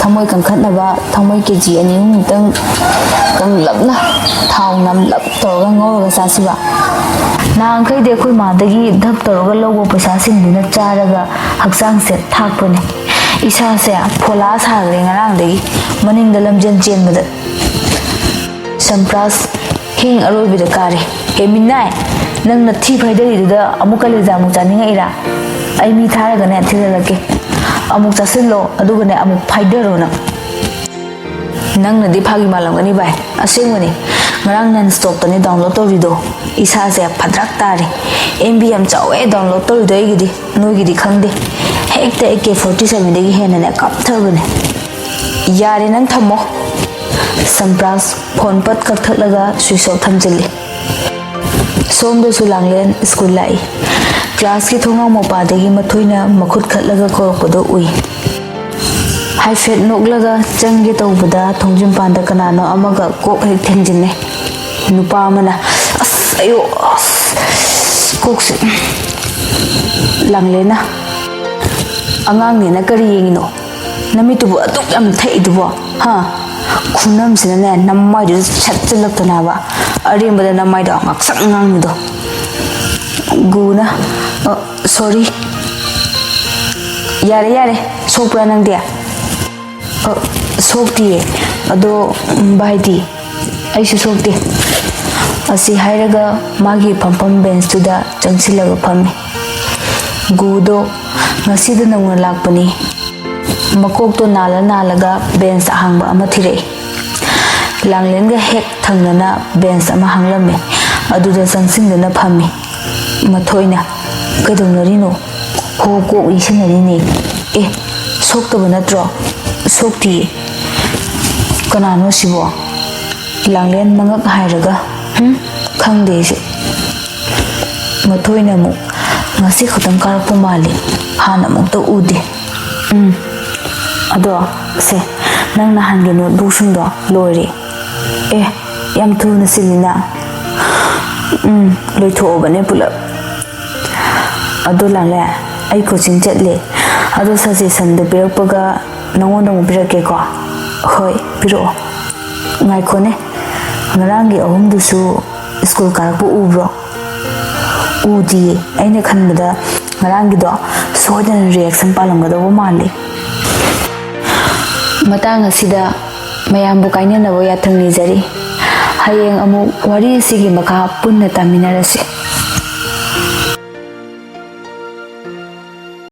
ꯊꯃꯣꯏ ꯀꯟꯈꯠꯅꯕ ꯊꯃꯣꯏ ꯀꯦ ꯖꯤ ꯑꯅꯤ ꯑꯍꯨꯝꯃꯨꯛꯇꯪ ꯀꯪꯂꯞꯅ ꯊꯥꯎ ꯅꯝꯂꯞ ꯇꯧꯔꯒ ꯉꯧꯔꯒ ꯆꯥꯁꯤꯕ꯫ ꯅꯍꯥꯟꯈꯩꯗꯤ ꯑꯩꯈꯣꯏ ꯃꯥꯗꯒꯤ ꯙꯞ ꯇꯧꯔꯒ ꯂꯧꯕ ꯄꯩꯁꯥꯁꯤꯡꯗꯨꯅ ꯆꯥꯔꯒ ꯍꯛꯆꯥꯡꯁꯦ ꯊꯥꯛꯄꯅꯦ꯫ ꯏꯁꯥꯁꯦ ꯐꯣꯂꯥ ꯁꯥꯈ꯭ꯔꯦ ꯉꯔꯥꯡꯗꯒꯤ, ꯃꯅꯤꯡꯗ ꯂꯝꯖꯦꯟ ꯆꯦꯟꯕꯗ꯫ ꯁꯝꯄ꯭ꯔꯥꯁ ꯍꯤꯡ ꯑꯔꯣꯏꯕꯗ ꯀꯥꯔꯦ꯫ "ꯍꯦ ꯃꯤꯅꯥꯏ, ꯅꯪꯅ ꯊꯤ ꯐꯥꯏꯗꯔꯤꯗꯨꯗ ꯑꯃꯨꯛ ꯀꯂꯦꯖꯥꯃꯨꯛ ꯆꯥꯅꯤꯡꯉꯛꯏꯔꯥ? ꯑꯩ ꯃꯤ ꯊꯥꯔꯒꯅꯦ ꯊꯤꯜꯍꯜꯂꯛꯀꯦ꯫ ꯑꯃꯨꯛ ꯆꯥꯁꯤꯜꯂꯣ, ꯑꯗꯨꯒꯅꯦ ꯑꯃꯨꯛ ꯐꯥꯏꯗꯔꯣ ꯅꯪ꯫" ꯅꯪꯅꯗꯤ ꯐꯥꯒꯤ ꯃꯥꯜꯂꯝꯒꯅꯤ ꯚꯥꯏ, ꯑꯁꯦꯡꯕꯅꯤ꯫ ꯉꯔꯥꯡ ꯅꯟ ꯁ꯭ꯇꯣꯞꯇꯅꯦ ꯗꯥꯎꯟꯂꯣꯗ ꯇꯧꯔꯤꯗꯣ꯫ ꯏꯁꯥꯁꯦ ꯐꯗ꯭ꯔꯛ ꯇꯥꯔꯦ꯫ ꯑꯦꯝ ꯕꯤ ꯌꯥꯝ ꯆꯥꯎꯋꯦ ꯗꯥꯎꯟꯂꯣꯗ ꯇꯧꯔꯤꯗꯣ ꯑꯩꯒꯤꯗꯤ, ꯅꯣꯏꯒꯤꯗꯤ ꯈꯪꯗꯦ꯫ ꯍꯦꯛꯇ ꯑꯦ ꯀꯦ ꯐꯣꯔꯇꯤ ꯁꯚꯦꯟꯗꯒꯤ ꯍꯦꯟꯅꯅꯦ ꯀꯥꯞꯊꯕꯅꯦ꯫ "ꯌꯥꯔꯦ, ꯅꯪ ꯊꯝꯃꯣ꯫" ꯁꯝꯄ꯭ꯔꯥꯁ ꯐꯣꯟ ꯄꯠ ꯀꯛꯊꯠꯂꯒ ꯁ꯭ꯋꯤꯆ ꯑꯣꯐ ꯊꯝꯖꯤꯜꯂꯤ꯫ ꯁꯣꯝꯗꯁꯨ ꯂꯥꯡꯂꯦꯟ ꯁ꯭ꯀꯨꯜ ꯂꯥꯛꯏ꯫ ꯀ꯭ꯂꯥꯁꯀꯤ ꯊꯣꯡꯅꯥꯎ ꯃꯄꯥꯗꯒꯤ ꯃꯊꯣꯏꯅ ꯃꯈꯨꯠ ꯈꯠꯂꯒ ꯀꯧꯔꯛꯄꯗꯣ ꯎꯏ꯫ ꯍꯥꯏꯐꯦꯠ ꯅꯣꯛꯂꯒ ꯆꯪꯒꯦ ꯇꯧꯕꯗ ꯊꯣꯡꯖꯤꯟꯄꯥꯟꯗ ꯀꯅꯥꯅꯣ ꯑꯃꯒ ꯀꯣꯛ ꯍꯦꯛ ꯊꯦꯡꯖꯤꯟꯅꯩ꯫ ꯅꯨꯄꯥ ꯑꯃꯅ, "ꯑꯁ, ꯑꯌꯣ, ꯑꯁ, ꯀꯣꯛꯁꯦ꯫" ꯂꯥꯡꯂꯦꯟꯅ, "ꯑꯉꯥꯡꯅꯦꯅ ꯀꯔꯤ ꯌꯦꯡꯉꯤꯅꯣ? ꯅꯃꯤꯠꯇꯨꯕꯨ ꯑꯗꯨꯛ ꯌꯥꯝ ꯊꯛꯏꯗꯨꯕꯣ, ꯍꯥ? ꯈꯨꯅꯝꯁꯤꯅꯅꯦ ꯅꯃꯥꯏꯗꯨꯗ ꯁꯠꯆꯜꯂꯛꯇꯅꯕ, ꯑꯔꯦꯝꯕꯗ ꯅꯃꯥꯏꯗꯣ ꯉꯥꯛꯁꯪ ꯉꯥꯡꯉꯤꯗꯣ꯫" ꯒꯨꯅ, "ꯑ, ꯁꯣꯔꯤ꯫" "ꯌꯥꯔꯦ, ꯌꯥꯔꯦ, ꯁꯣꯛꯄ꯭ꯔꯥ ꯅꯪꯗꯤ?" "ꯑ, ꯁꯣꯛꯇꯤꯌꯦ꯫ ꯑꯗꯣ, ꯎꯝ, ꯚꯥꯏꯗꯤ?" "ꯑꯩꯁꯨ ꯁꯣꯛꯇꯦ꯫" ꯑꯁꯤ ꯍꯥꯏꯔꯒ ꯃꯥꯒꯤ ꯐꯝꯐꯝ ꯕꯦꯟꯁꯇꯨꯗ ꯆꯪꯁꯤꯜꯂꯒ ꯐꯝꯃꯤ꯫ ꯒꯨꯗꯣ ꯉꯁꯤꯗ ꯅꯧꯅ ꯂꯥꯛꯄꯅꯤ꯫ ꯃꯀꯣꯛꯇꯣ ꯅꯥꯜꯂ ꯅꯥꯜꯂꯒ ꯕꯦꯟꯁ ꯑꯍꯥꯡꯕ ꯑꯃ ꯊꯤꯔꯛꯏ꯫ ꯂꯥꯡꯂꯦꯟꯒ ꯍꯦꯛ ꯊꯪꯅꯅ ꯕꯦꯟꯁ ꯑꯃ ꯍꯥꯡꯂꯝꯃꯤ꯫ ꯑꯗꯨꯗ ꯆꯪꯁꯤꯟꯗꯨꯅ ꯐꯝꯃꯤ꯫ ꯃꯊꯣꯏꯅ, "ꯀꯩꯗꯧꯅꯔꯤꯅꯣ?" "ꯍꯣ, ꯀꯣꯛ ꯂꯤꯁꯤꯟꯅꯔꯤꯅꯦ꯫" "ꯑꯦ, ꯁꯣꯛꯇꯕ ꯅꯠꯇ꯭ꯔꯣ?" "ꯁꯣꯛꯇꯤꯌꯦ꯫" "ꯀꯅꯥꯅꯣ ꯁꯤꯕꯣ?" ꯂꯥꯡꯂꯦꯟ ꯃꯉꯛ ꯍꯥꯏꯔꯒ, "ꯍꯨꯝ, ꯈꯪꯗꯦ ꯑꯩꯁꯨ꯫" ꯃꯊꯣꯏꯅ ꯑꯃꯨꯛ, "ꯉꯁꯤ ꯈꯛꯇꯪ ꯀꯥꯔꯛꯄ ꯃꯥꯜꯂꯤ, ꯍꯥꯟꯅ ꯑꯃꯨꯛꯇ ꯎꯗꯦ꯫" "ꯎꯝ, ꯑꯗꯣ, ꯁꯦ, ꯅꯪ ꯅꯍꯥꯟꯒꯤ ꯅꯣꯠꯕꯨꯛꯁꯤꯡꯗꯣ ꯂꯣꯏꯔꯦ꯫" "ꯑꯦ, ꯌꯥꯝ ꯊꯨꯅ ꯁꯤꯜꯂꯤꯅ꯫" "ꯎꯝ, ꯂꯣꯏꯊꯣꯛꯑꯕꯅꯦ ꯄꯨꯂꯞ꯫" "ꯑꯗꯣ ꯂꯥꯡꯂꯦ, ꯑꯩ ꯀꯣꯆꯤꯡ ꯆꯠꯂꯦ꯫ ꯑꯗꯣ ꯁꯖꯦꯁꯟꯗꯣ ꯄꯤꯔꯛꯄꯒ ꯅꯉꯣꯟꯗ ꯑꯃꯨꯛ ꯄꯤꯔꯛꯀꯦꯀꯣ꯫" "ꯍꯣꯏ, ꯄꯤꯔꯛꯑꯣ꯫ ꯉꯥꯏꯈꯣꯅꯦ, ꯉꯔꯥꯡꯒꯤ ꯑꯍꯨꯝꯗꯨꯁꯨ ꯁ꯭ꯀꯨꯜ ꯀꯥꯔꯛꯄ ꯎꯕ꯭ꯔꯣ?" "ꯎꯗꯤꯌꯦ꯫ ꯑꯩꯅ ꯈꯟꯕꯗ ꯉꯔꯥꯡꯒꯤꯗꯣ ꯁꯣꯏꯗꯅ ꯔꯤꯑꯦꯛꯁꯟ ꯄꯥꯜꯂꯝꯒꯗꯧꯕ ꯃꯥꯜꯂꯤ꯫" ꯃꯇꯥꯡ ꯑꯁꯤꯗ ꯃꯌꯥꯝꯕꯨ ꯀꯥꯏꯅꯅꯕ ꯌꯥꯊꯪ ꯅꯤꯖꯔꯤ꯫ ꯍꯌꯦꯡ ꯑꯃꯨꯛ ꯋꯥꯔꯤ ꯑꯁꯤꯒꯤ ꯃꯈꯥ ꯄꯨꯟꯅ ꯇꯥꯃꯤꯟꯅꯔꯁꯤ꯫